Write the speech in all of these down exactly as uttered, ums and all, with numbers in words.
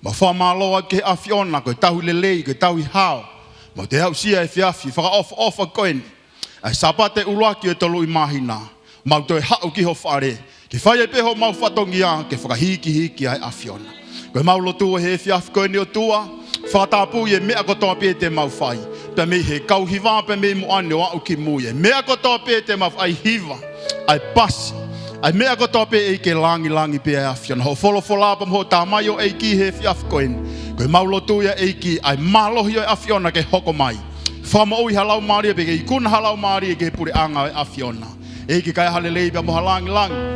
Mau fakamālō atu ki he ʻAfiona, ko e tauhi lelei, ko e tauhi hao. Mau toe aʻusia he efiafi fakaʻofoʻofa ko eni ʻa e Sāpate ʻuluaki ʻo e tolu ʻi māhina. Mau toe haʻu ki ho fale ke fai ai pē homau fatongia ke fakahikihiki ʻa e ʻAfiona. Ko e mau lotu he efiafi ko eni ʻOtua, fakatapui e meʻa kotoa pē te mau fai, pea mei he kau hiva pea mei muʻa ni ʻo aʻu ki mui, e meʻa kotoa pē te mau fai, hiva, ʻa e pasi, ʻa e meʻa kotoa pē ʻEiki, ke langilangi pē ʻa e ʻAfiona. Hoʻo folofola pea mo hoʻo tamaioʻeiki ki he efiafi ko eni. Ko e mau lotu ia ʻEiki, ʻa e mālohi ʻo e ʻAfiona ke hoko mai, fakamoʻui ha laumālie pea ke ikuna ha laumālie ki he puleʻanga ʻo e ʻAfiona. ʻEiki, kae ʻai ha lelei pea mo ha langilangi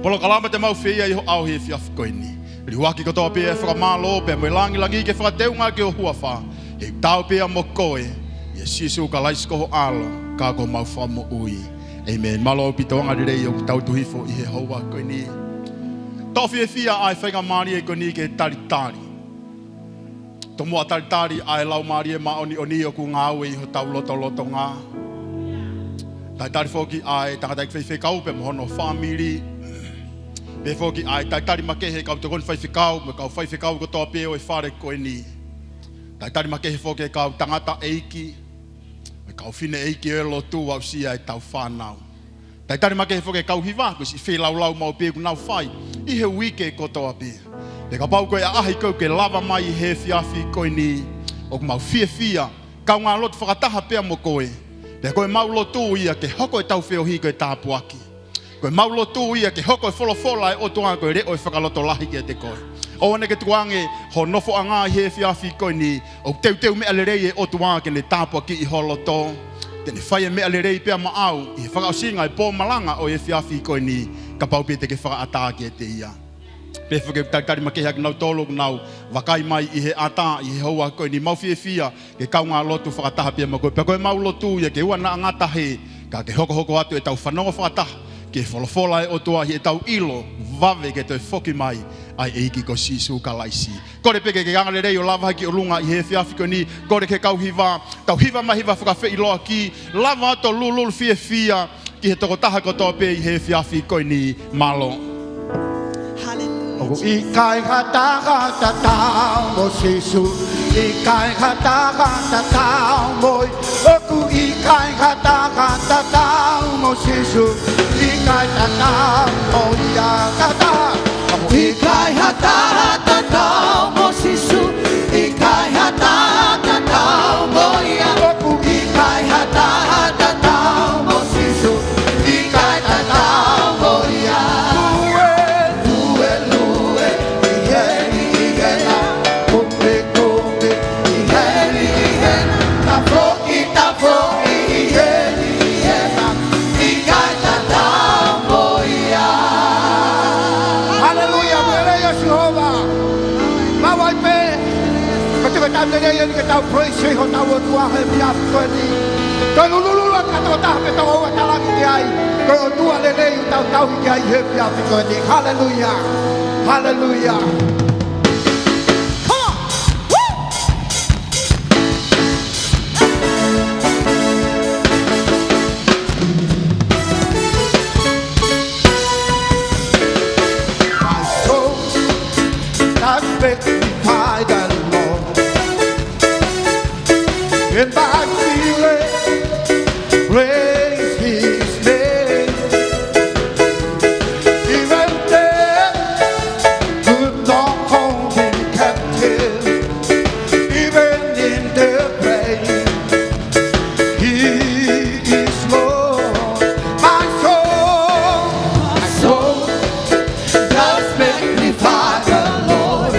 polokalama te mau fai ʻi ho ʻao he efiafi ko eni. Liuaki kotoa pē ʻa e fakamālō pea mo e langilangi ke fakateunga ki ho huafa. He ʻoku taau pē ia mo koe, ʻia Sīsū Kalaisi ko ho ʻAlo, ka ko homau Fakamoʻui. ʻĒmeni. Mālō ʻaupito, angalelei ʻoku tau tuʻu hifo ʻi he houa ko eni. Toʻo fiefia ʻa e faingamālie ko eni ke talitali, tomuʻa talitali ʻa e Laumālie Māʻoniʻoni ʻoku ngāue ʻi hotau lotolotonga. Talitali foki ʻa e tangataʻeiki faifekau pea mo hono fāmili. Pehē foki ʻa e talitali makehe ʻa e kau tokoni faifekau mo e kau faifekau kotoa pē ʻo e fale ko eni. Talitali makehe foki ʻa e kau tangataʻeiki mo e kau fineʻeiki ʻo e lotu, aʻusia ʻetau fānau. Talitali makehe foki ʻa e kau hiva, ko e siʻi feilaulau maʻu pē ʻoku nau fai ʻi he uike kotoa pē. Pea kapau ko e ʻaʻahi ko ē ʻoku ke lava mai he efiafi ko eni, ʻoku mau fiefia kaungā lotu fakataha pea mo koe. Pea ko e mau lotu ia ke hoko ʻetau feohi ko e tāpuaki. Ko e mau lotu ia ke hoko e folofola ʻa e ʻOtua ko e leʻo ʻo e fakalotolahi kiate koe. ʻOua naʻa ke tukuange ho nofoʻanga ʻi he efiafi ko eni, ʻoku teuteu meʻa lelei ʻa e ʻOtua ke ne tāpuakiʻi ho loto. Te ne fai e meʻa lelei pea maʻau ʻi he fakaʻosinga ʻo e pō malanga ʻo e efiafi ko eni, kapau pē te ke fakaʻatā kiate ia. Pehē foki ʻa e talitali makehe ʻa kinautolu ʻoku nau vakai mai ʻi he ʻatā ʻi he houa ko eni, mau fiefia ke kaungā lotu fakataha pea mo koe. Pea ko e mau lotu ia ke ʻoua naʻa ngata hē, ka ke hokohoko atu ʻetau fanongo fakataha ki he folofola ʻa e ʻOtua ʻi heʻetau ʻilo vave ke toe foki mai ʻa e ʻEiki ko Sīsū Kalaisi. Kole pē ke ke angalelei ʻo lava hake ki ʻolunga ʻi he efiafi ko eni. Kole ki he kau hiva, tau hiva mai hiva fakafeʻiloaki, lava atu ʻo lulululu fiefia ki he tokotaha kotoa pē ʻi he efiafi ko eni. Mālō. Haleluia. ʻOku ʻikai ha taha tatau mo Sīsū, ʻikai ha taha tatau mo ia. ʻOku ʻikai ha taha tatau mo Sīsū, ʻikai tatau mo ia ha taha. ʻOku ʻikai ha taha tatau mo Sīsū, ʻikai ha taha tatau mo ia. ʻOku ʻikai ha taha tatau mo Sīsū, ʻikai tatau mo ia. Lue, lue, lue, ʻi heni, ʻi hena, kupe, kupe, ʻi heni, ʻi hena, tafoki, tafoki, ʻi heni, ʻi hena, ʻikai tatau mo ia. Haleluia, mo e lelei ʻo Sihova. Mau ai pē, ko e tau lelei eni ke tau praise hotau ʻOtua he efiafi ko eni. Tau lulululu atu kātoa pē tau ʻoua talangi ki ai. Ko e ʻOtua lelei ʻoku tau tauhi ki ai he efiafi ko eni. Haleluia. Haleluia. Come on. Woo! My soul does magnify the Lord. And my spirit praise his name. Even death could not hold him captive. Even in the grave, he is Lord. My soul, my soul does magnify the Lord.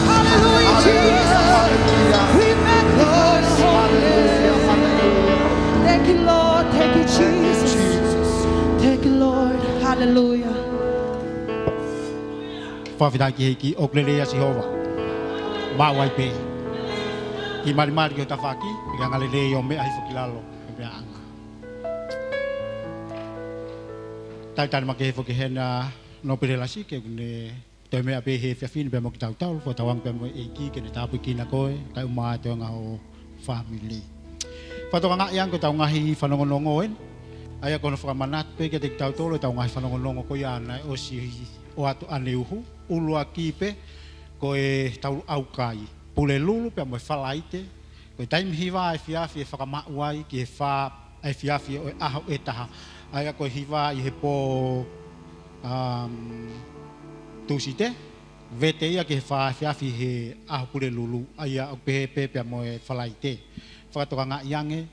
Hallelujah, Jesus. We magnify your holy name. Thank you, Lord. Thank you, Jesus. Thank you, Lord. Hallelujah. Fakafetaʻi ki he ʻEiki. ʻOku lelei ʻa Sihova. Maʻu ai pē. Kiʻi malimali ki ho tafaʻaki, ʻi he angalelei ʻo meʻa hifo ki lalo, ʻo meʻa anga. Talitali makehe foki hena Nōpele Lasi ke ne toe meʻa pē he efiafi ni pea mo kitautolu, fakatauange pea mo e ʻEiki ke ne tāpuekina koe, kae ʻumaʻā e toenga ho fāmili. Fakatokangaʻi ange ko ʻetau ngaahi fanongonongo eni, ʻa ia ko hono fakamanatu pē kiate kitautolu ʻetau ngaahi fanongonongo ko ia naʻe ʻosi ʻoatu ʻaneuhu, ʻuluaki pē ko e taulu ʻaukai, Pulelulu pea mo e Falaite, ko e taimi hiva efiafi ʻe fakamaʻu ai ki he fā efiafi ʻo e ʻaho ʻe taha. ʻA ia ko e hiva ʻi he pō, um, Tūsite, vete ia ki he fā efiafi he ʻaho Pulelulu, ʻa ia ʻoku pehē pē pea mo e Falaite. Fakatokangaʻi ange,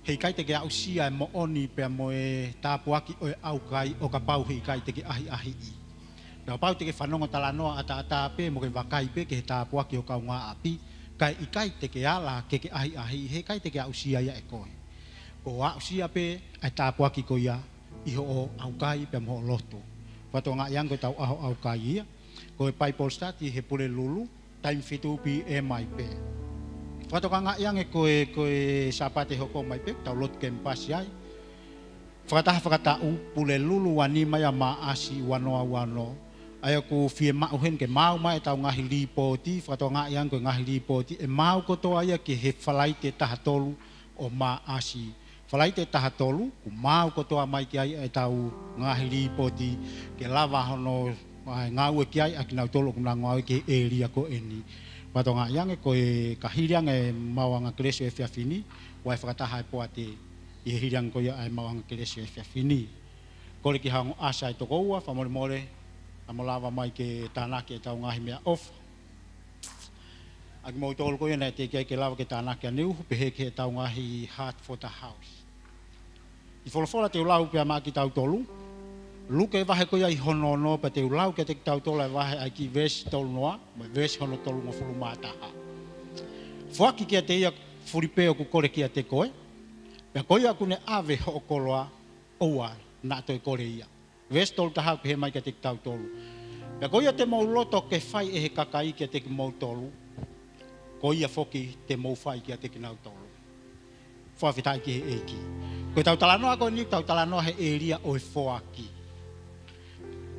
heʻikai te ke aʻusia e moʻoni pea mo e tāpuaki ʻo e ʻaukai ʻo kapau heʻikai te ke ʻahiʻahiʻi. Pea kapau te ke fanongo talanoa ʻataʻatā pē mo ke vakai pē ki he tāpuaki ʻo e kaungāʻapi, kae ʻikai te ke ala ke ke ʻahiʻahiʻi, heʻikai te ke aʻusia ia ʻe koe. Ko e aʻusia pē ʻa e tāpuaki ko ia ʻi hoʻo ʻaukai pea mo hoʻo lotu. Fakatokangaʻi ange ko ʻetau ʻaho ʻaukai ia, ko e Bible study he Pulelulu, taimi fitu PM ai pē. Fakatokangaʻi ange ko e, ko e Sāpate hoko mai pē, tau lotu kemupasi ai. Fakataha fakataʻu, Pulelulu ua nima ia Maʻasi ua noa ua ono. ʻA ia ʻoku fiemaʻu heni ke maau mai ʻetau ngaahi līpooti, fakatokangaʻi ange ko e ngaahi līpooti ʻe maau kotoa ia ki he Falaite taha tolu ʻo Maʻasi. Falaite taha tolu, kuo maau kotoa mai ki ai ʻetau ngaahi līpooti, ke lava hono, ʻa, ngāue ki ai ʻa kinautolu ʻoku nau ngāue ki he ʻēlia ko eni. Fakatokangaʻi ange ko e ka hili ange e maʻuʻanga kelesi ʻo e efiafi ni, ʻoku ʻi ai fakataha e poate ʻi he hili ange ko ia ʻa e maʻuʻanga kelesi ʻo e efiafi ni. Kole ki he ongo ʻasi ʻa e tokoua, fakamolemole, ʻa mo lava mai ke tānaki ʻetau ngaahi meʻaʻofa. ʻA kimoutolu ko ia naʻe teʻeki ai ke lava ke tānaki ʻaneuhu, pehē ki heʻetau ngaahi Heart for the House. ʻI he folofola te u lau pea maʻa kitautolu, Luke vahe ko ia ʻi hono ono, pea te u lau kiate kitautolu ʻa e vahe ʻa e kiʻi veesi tolu noa, mo e veesi hono tolungofulu mā taha. Foaki kiate ia fuli pē ʻoku kole kiate koe, pea ko ia ʻoku ne ʻave hoʻo koloa, ʻoua naʻa toe kole ia. Veesi tolu taha ʻoku pehē mai kiate kitautolu, Pea ko ia te mou loto ke fai ʻe he kakai kiate kimoutolu, ko ia foki te mou fai kiate kinautolu. Fakafetaʻi ki he ʻEiki. Ko ʻetau talanoa ko eni, tau talanoa he ʻēlia ʻo e foaki.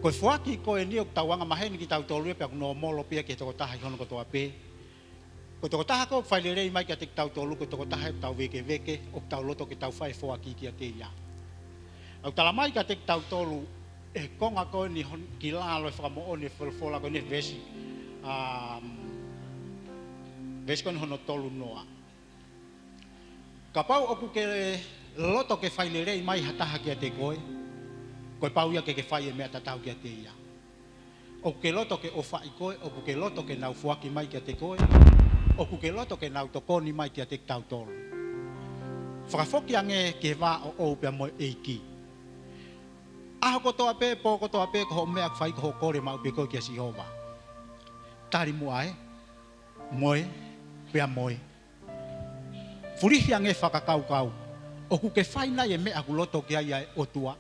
Ko e foaki ko eni ʻoku tau angamaheni kitautolu ia pea ʻoku nōmolo pē ia ki he tokotaha ʻi hono kotoa pē. Ko e tokotaha ko ē ʻoku fai lelei mai kiate kitautolu, ko e tokotaha ʻoku tau vēkeveke, ʻoku tau loto ke tau fai e foaki kiate ia. ʻOku talamai kiate kitautolu ʻe he konga ko eni hon-, ki lalo e fakamoʻoni e folofola ko eni he veesi, um, veesi ko eni hono tolu noa. Kapau ʻoku ke loto ke fai lelei mai ha taha kiate koe, ko e pau ia ke ke fai e meʻa tatau kiate ia. ʻOku ke loto ke ʻofaʻi koe, ʻoku ke loto ke nau foaki mai kiate koe, ʻoku ke loto ke nau tokoni mai kiate kitautolu. Fakafoki ange ki he vā ʻoʻou pea mo e ʻEiki. ʻAho kotoa pē, pō kotoa pē, ko hoʻo meʻa ʻoku fai ko hoʻo kole maʻu pē koe kia Sihova. Tali muʻa ē, mo ē, pea mo ē. Fulihi ange fakakaukau. ʻOku ke fai nai e meʻa ʻoku loto ki ai ʻa e ʻOtua?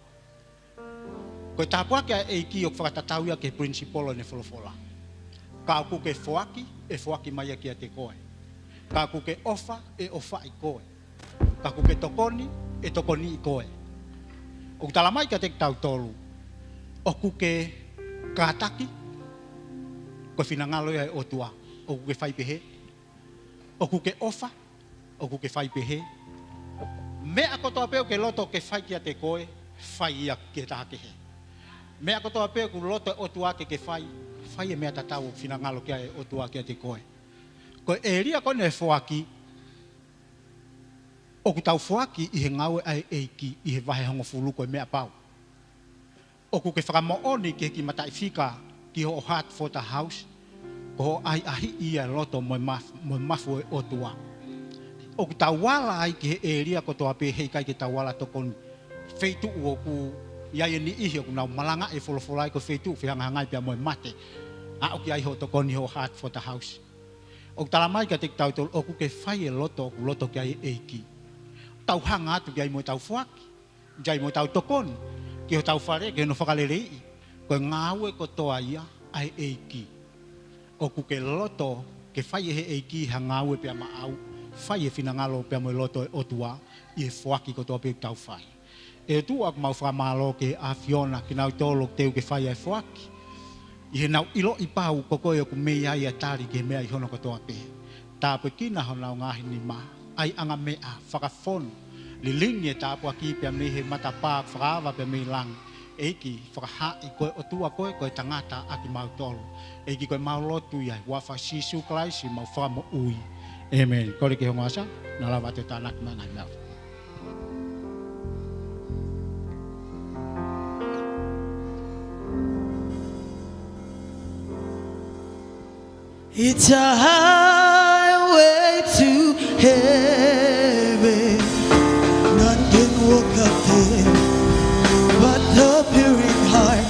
Ko e tāpuaki ʻa e ʻEiki ʻoku fakatatau ia ki he principle ʻo ʻene folofola. Ka ʻoku ke foaki, ʻe foaki mai ia kiate koe. Ka ʻoku ke ʻofa, ʻe ʻofaʻi koe. Ka ʻoku ke tokoni, ʻe tokoniʻi koe. ʻOku talamai kiate kitautolu, ʻOku ke kātaki, ko e finangalo ia ʻo e ʻOtua, ʻoku ke fai pehē. ʻOku ke ʻofa, ʻoku ke fai pehē. Meʻa kotoa pē ʻoku ke loto ke fai kiate koe, fai ia ki he taha kehe. Meʻa kotoa pē ʻoku loto e ʻOtua ke ke fai, fai e meʻa tatau ʻoku finangalo ki ai e ʻOtua kiate koe. Ko e ʻēlia ko eni e foaki, ʻoku tau foaki ʻi he ngāue ʻa e ʻEiki ʻi he vahe hongofulu ko e meʻa pau. ʻOku ke fakamoʻoni ki he kiʻi mataʻifika ki hoʻo Hartford House, ko hoʻo ʻahiʻahiʻi ia e loto mo e maf-, mo e mafu ʻo e ʻOtua. ʻOku tau ala ai ki he ʻēlia kotoa pē, heʻikai ke tau ala tokoni feituʻu ʻoku ʻi ai e niʻihi ʻoku nau malangaʻi e folofola ai ko e feituʻu fehangahangai pea mo e mate. ʻAʻu ki ai hoʻo tokoni hoʻo Hartford House. ʻOku tala mai kiate kitautolu ʻoku ke fai e loto ʻoku loto ki ai e ʻEiki. Tau hanga atu ki ai mo ʻetau foaki, ki ai mo ʻetau tokoni ki hotau fale, ki hono fakaleleiʻi. Ko e ngāue kotoa ia ʻa e ʻEiki. ʻOku ke loto ke fai ʻe he ʻEiki ha ngāue pea maʻau, fai e finangalo pea mo e loto ʻo e ʻOtua ʻi he foaki kotoa pē ʻoku tau fai. ʻE ʻOtua, ʻoku mau fakamālō ki he ʻAfiona, kinautolu ʻoku teu ke fai ʻa e foaki, ʻi heʻenau ʻiloʻi pau ko koe ʻoku mei ai ʻa e tali ki he meʻa ʻi hono kotoa pē. Tāpuekina honau ngaahi nima, ʻaiʻanga meʻa, fakafonu, lilingi e tāpuaki pea mei he matapā, fakaava pea mei langi. ʻEiki, fakahaaʻi ko e ʻOtua koe, ko e tangata ʻa kimautolu. ʻEiki, ko ʻemau lotu ia ʻi he huafa ʻo Sīsū Kalaisi homau Fakamoʻui. ʻĒmeni. Kole ki he ongo ʻasa, na lava ʻo tānaki mai e ngaahi meʻa. It's a highway to heaven. None can walk up there but the pure in heart.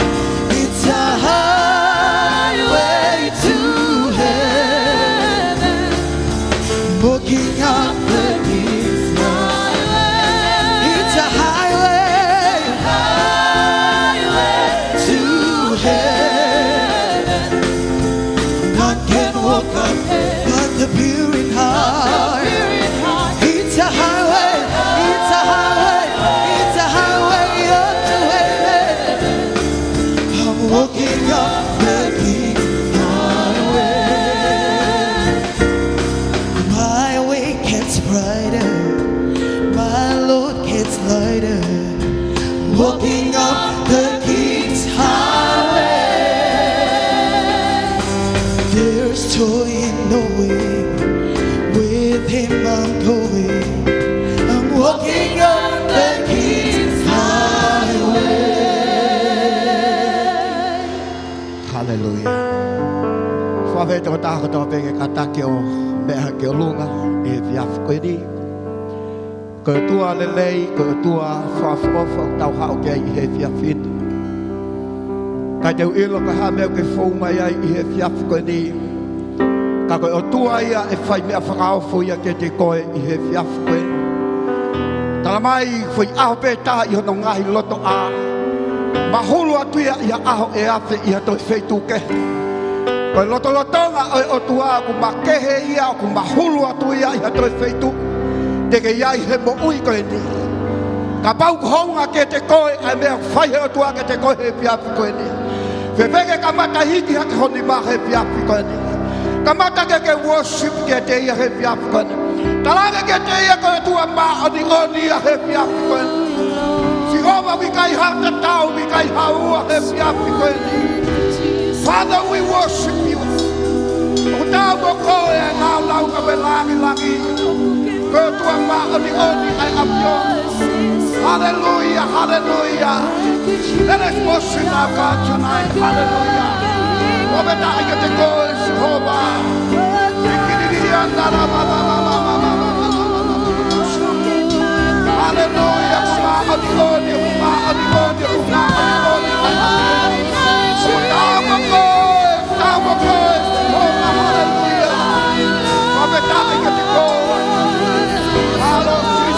It's a highway to heaven. Walking up the King's highway. It's a highway, highway to heaven. None can walk up but the pure in heart. It's a highway, it's a highway, it's a highway up to heaven. I'm walking up the King's highway. My way gets brighter, my load gets lighter. Walking up the King's highway. There's joy in knowing with him I'm going. I'm walking up the King's highway. Haleluia. Fakaafeʻi e tokotaha kotoa pē ke kātaki ʻo meʻa ki ʻolunga ʻi he efiafi ko eni. Ko e ʻOtua lelei, ko e ʻOtua fakaʻofoʻofa ʻoku tau haʻu ki ai ʻi he efiafi ni. ʻIkai te u ʻilo ko e hā e meʻa ʻoku ke fou mai ai ʻi he efiafi ko eni. Ka ko e ʻOtua ia ʻe fai meʻa fakaofo ia kiate koe ʻi he efiafi ko eni. Tala mai, foʻi ʻaho pē taha ʻi hono ngaahi lotoʻā, mahulu atu ia ʻi ha ʻaho ʻe afe ʻi ha toe feituʻu kehe. Ko e lotolotonga ʻo e ʻOtua ʻoku makehe ia, ʻoku mahulu atu ia ʻi ha toe feituʻu te ke ʻi ai he moʻui ko eni. Kapau ko hounga kiate koe ʻa e meʻa ʻoku fai he ʻOtua kiate koe he efiafi ko eni, fēfē ke kamata hiki hake ho nima he efiafi ko eni? Kamata ke ke worship kiate ia he efiafi ko eni. Talaange kiate ia ko e ʻOtua māʻoniʻoni ia he efiafi ko eni. Sihova, ʻoku ʻikai ha tatau, ʻoku ʻikai ha ua he efiafi ko eni. Father, we worship you. ʻOku taau mo koe ʻa e ngaahi lau kae langilangi. Ko e ʻOtua māʻoniʻoni ʻa e ʻAfiona. Haleluia, haleluia. Let us worship our God tonight. Haleluia. Fakafetaʻi kiate koe, Sihova. Haleluia. Māʻoniʻoni, māʻoniʻoni, māʻoniʻoni. Haleluia. Haleluia.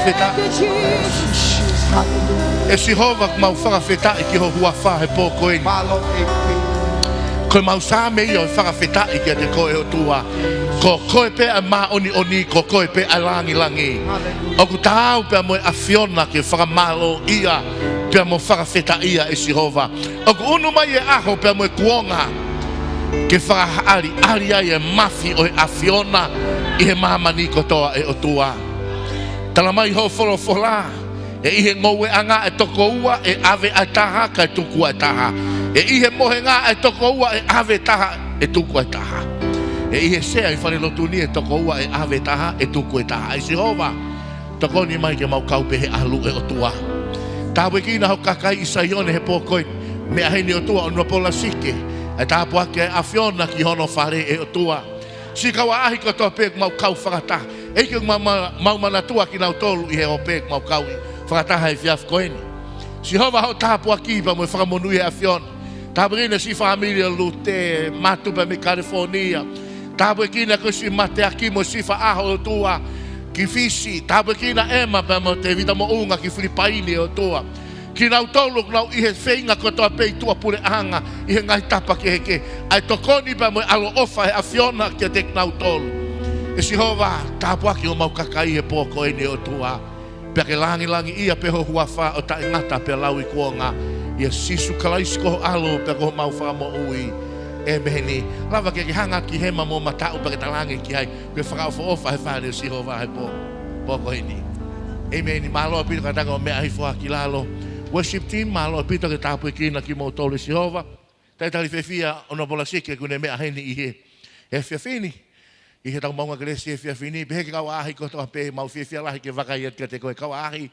Fakafetaʻi. ʻE Sihova, ʻoku mau fakafetaʻi ki ho huafa he pō ko eni. Ko ʻemau Saame ia ʻo e fakafetaʻi kiate koe ʻOtua. Ko koe pē ʻa e māʻoniʻoni, ko koe pē ʻa e langilangi. ʻOku taau pea mo e ʻAfiona ke fakamālōʻia pea mo fakafetaʻia ʻe Sihova. ʻOku ʻunu mai e ʻaho pea mo e kuonga ke fakaʻaliʻali ai e mafi ʻo e ʻAfiona ʻi he māmani kotoa ʻe ʻOtua. Tala mai ho folofola, ʻe ʻi he ngoueʻanga ʻa e toko ua ʻe ʻave ʻa e taha kae tuku ʻa e taha. ʻE ʻi he mohenga ʻa e toko ua ʻe ʻave taha ʻe tuku ʻa e taha. ʻE ʻi he sea ʻi falelotu ni ʻa e toko ua ʻe ʻave taha ʻe tuku ʻa e taha. ʻAi Sihova, tokoni mai ke mau kau pē he ʻalu ʻe ʻOtua. Tāpuekina ho kakai ʻi Saione he pō ko eni. Meʻa heni ʻOtua ʻo Nuapolasike. ʻE tāpuaki ʻa e ʻAfiona ki hono fale ʻe ʻOtua. Siʻi kau ʻaʻahi kotoa pē ʻoku mau kau fakataha. ʻEiki, ʻoku mau, mau, mau manatua kinautolu ʻi he ope ʻoku mau kau ʻi fakataha he efiafi ko eni. Sihova, hoʻo tāpuaki pea mo e fakamonūʻia ʻAfiona. Tāpuekina siʻi fāmili ʻo Lute, Matu pea mei California. Tāpuekina ko siʻi Mateaki mo siʻi Faʻaho ʻOtua ki Fisi. Tāpuekina ʻEma pea mo Tevita Moʻunga ki Filipaini ʻOtua. Kinautolu ʻoku nau ʻi he feinga kotoa pē ʻi tuʻapuleʻanga ʻi he ngaahi tapa kehekehe. ʻAi tokoni pea mo e ʻaloʻofa ʻa e ʻAfiona kiate kinautolu. ʻE Sihova, tāpuaki homau kakai he pō ko eni ʻOtua. Pea ke langilangiʻia pē ho huafa ʻo taʻengata pea lauikuonga. ʻIa Sīsū Kalaisi ko ho ʻAlo pea ko homau Fakamoʻui. ʻĒmeni. Lava ke ke hanga ki hema mo mataʻu pea ke talaange ki ai. Ke fakaʻofoʻofa he fale ʻo Sihova he pō, pō ko eni. ʻĒmeni. Mālō ʻaupito kātaki ʻo meʻa hifo ā ki lalo. Worship team, mālō ʻaupito ke tāpuekina kimoutolu ʻe Sihova. Talitali fiefia ʻo Nuapolasike ʻoku ne meʻa heni ʻi he, he efiafi ni. ʻI heʻetau maʻunga kelesi he efiafi ni. Pehē ki he kau ʻaʻahi kotoa pē, mau fiefia lahi ke vakai atu kiate koe kau ʻaʻahi.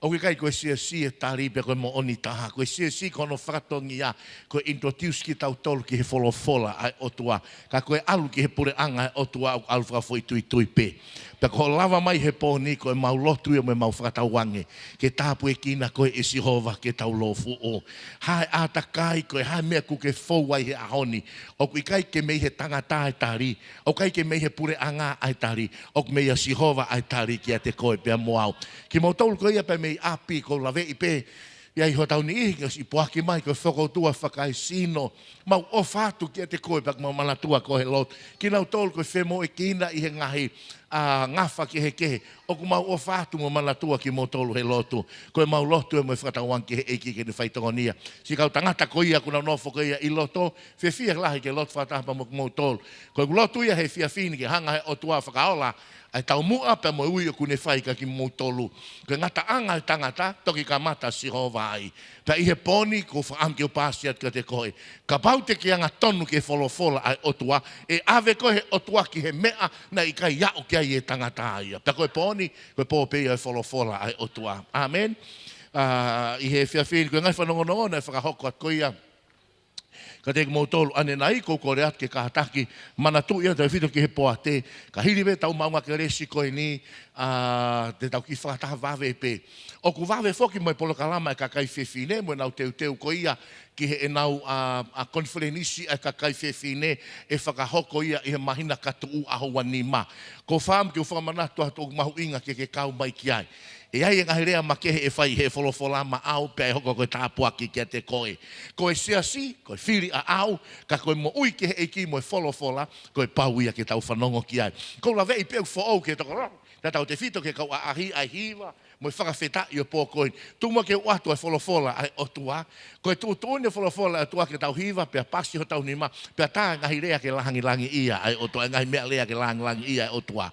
ʻOku ʻikai ko e siasi e tali pea ko e moʻoni taha. Ko e siasi ko hono fatongia, ko e introduce kitautolu ki he folofola ʻa e ʻOtua. Ka ko e ʻalu ki he puleʻanga ʻo e ʻOtua ʻoku ʻalu fakafoʻituitui pē. Pea ko hoʻo lava mai he pō ni ko ʻemau lotu ia mo ʻemau fakatauange. Ke tāpuekina koe ʻe Sihova ke tau lōfuʻu. Hā e ʻātakai, ko e hā e meʻa ʻoku ke fou ai he ʻaho ni. ʻOku ʻikai ke mei he tangata e tali. ʻOku ʻikai ke mei he puleʻanga ʻa e tali. ʻOku mei a Sihova ʻa e tali kiate koe pea mo au. Kimoutolu ko ia pē mei ʻapi ʻoku ou laveʻi pē. ʻI ai hotau niʻihi ke ʻosi poaki mai ko e fokoutua fakaesino. Mau ʻofa atu kiate koe pea ʻoku mau manatua ko e lotu. Kinautolu ko e femoʻuekina ʻi he ngaahi, ʻa, ngafa kehekehe. ʻOku mau ʻofa atu mo manatua kimoutolu he lotu. Ko ʻemau lotu ē mo e fakatauange ki he ʻEiki ke ne faitokonia. Siʻi kau tangata ko ia ʻoku nau nofo ko ia ʻi loto. Fiefia lahi ke lotu fakataha pea mo kimoutolu. Ko ʻeku lotu ia he efiafi ni ke hanga he ʻOtua ʻo fakaola ʻa e taumuʻa pea mo e ui ʻoku ne fai kia kimoutolu. Ko e ngataʻanga e tangata, toki kamata Sihova ai. Pea ʻi he pō ni, ʻoku ou fakaʻamu ke u paasi atu kiate koe. Kapau te ke angatonu ki he folofola ʻa e ʻOtua, ʻe ʻave koe he ʻOtua ki he meʻa naʻe ʻikai aʻu ki ai e tangata ia. Pea ko e pō ni, ko e pō pē ia ʻo e folofola ʻa e ʻOtua. ʻĀmeni. ʻA, ʻi he efiafi ni, ko e ngaahi fanongonongo naʻe fakahoko atu ko ia kiate kimoutolu ʻanenai, ʻoku ou kole atu ke kātaki, manatuʻi ʻa e tautefito ki he poate, ka hili pē ʻetau maʻunga kelesi ko eni, ʻa, te tau kiʻi fakataha vave pē. ʻOku vave foki mo e polokalama ʻa e kakai fefine, mo ʻenau teuteu ko ia ki heʻenau, ʻa, ʻa konifelenisi ʻa e kakai fefine, ʻe fakahoko ia ʻi he māhina ka tuʻu ʻaho ua nima. ʻOku ou fakaʻamu ke u fakamanatu atu ʻoku mahuʻinga ke ke kau mai ki ai. ʻE ʻi ai e ngaahi lea makehe ʻe fai he folofola maʻau pea ʻe hoko ko e tāpuaki kiate koe. Ko e siasi, ko e fili ʻaʻau, ka ko e moʻui ki he ʻEiki mo e folofola, ko e pau ia ke tau fanongo ki ai. ʻOku ou laveʻi pē ʻoku foʻou ki he tokolahi, ʻa e tautefito ki he kau ʻaʻahi ʻa e hiva, mo e fakafetaʻi ʻo e pō ko eni. Tuku muʻa ke u ʻoatu ʻa e folofola ʻa e ʻOtua. Ko e tuʻutuʻuni ʻo e folofola ʻa e ʻOtua ke tau hiva, pea pasi hotau nima, pea tā e ngaahi lea ke langilangiʻia ʻa e ʻOtua, e ngaahi meʻalea ke langilangiʻia ʻa e ʻOtua.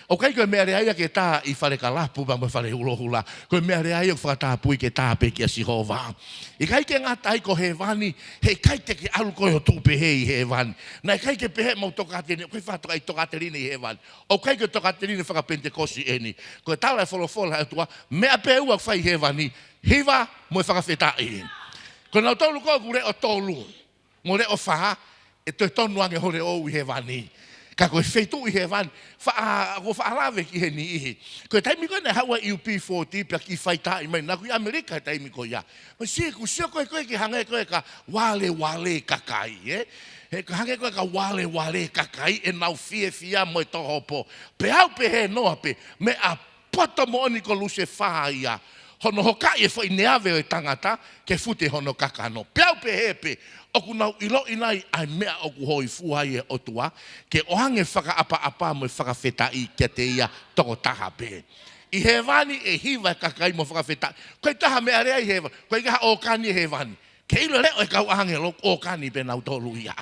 ʻOku ʻikai ko e meʻalea ia ke tā ʻi fale kalapu pea mo e fale hulohula. Ko e meʻalea ia ʻoku fakatāpui ke tā pē kia Sihova. ʻIkai ke ngata ai ko hēvani, heʻikai te ke ʻalu koe ʻo tuʻu pehē ʻi hēvani. Naʻe ʻikai ke pehē ʻemau tokāteline, ʻoku ʻikai fakatoka ʻi tokāteline ʻi hēvani. ʻOku ʻikai ko e tokāteline fakapenitekosi eni. Ko e tala e folofola ʻa e ʻOtua, meʻa pē ʻe ua ʻoku fai ʻi hēvani, hiva mo e fakafetaʻi. Ko nautolu ko ē ʻoku leʻo tolu mo leʻo fā, ʻe toe tonu ange ho leʻo ʻi hēvani. Ka ko e feituʻu ʻi hēvani, faʻa, ʻoku ou faʻa lave ki he niʻihi. Ko e taimi ko ē naʻe haʻu ai e U B forty pea kiʻi faʻa taʻi mai, naʻa ku ʻi ʻAmelika he taimi ko ia. Mo sio, ʻoku sio ko ē ko ē ke hangē ko e ka walewale kakai, ē? He ka hangē ko e ka walewale kakai, ʻenau fiefia mo e tohopo. Pea u pehē noa pē, meʻa poto moʻoni ko Lusefā ia, hono hokaʻi e foʻi neave ʻo e tangata ke fute hono kakano. Pea u pehē pē, ʻoku nau ʻiloʻi nai ʻa e meʻa ʻoku hōifua ai e ʻOtua, ke ʻoange fakaʻapaʻapa mo e fakafetaʻi kiate ia tokotaha pē. ʻI hēvani ʻe hiva e kakai mo fakafetaʻi. Ko e taha meʻa lea ʻi hēvani, ko e kaha ʻōkani ʻi hēvani. Ke ʻilo leʻo e kau ʻāngelo, ʻōkani pē nautolu ia.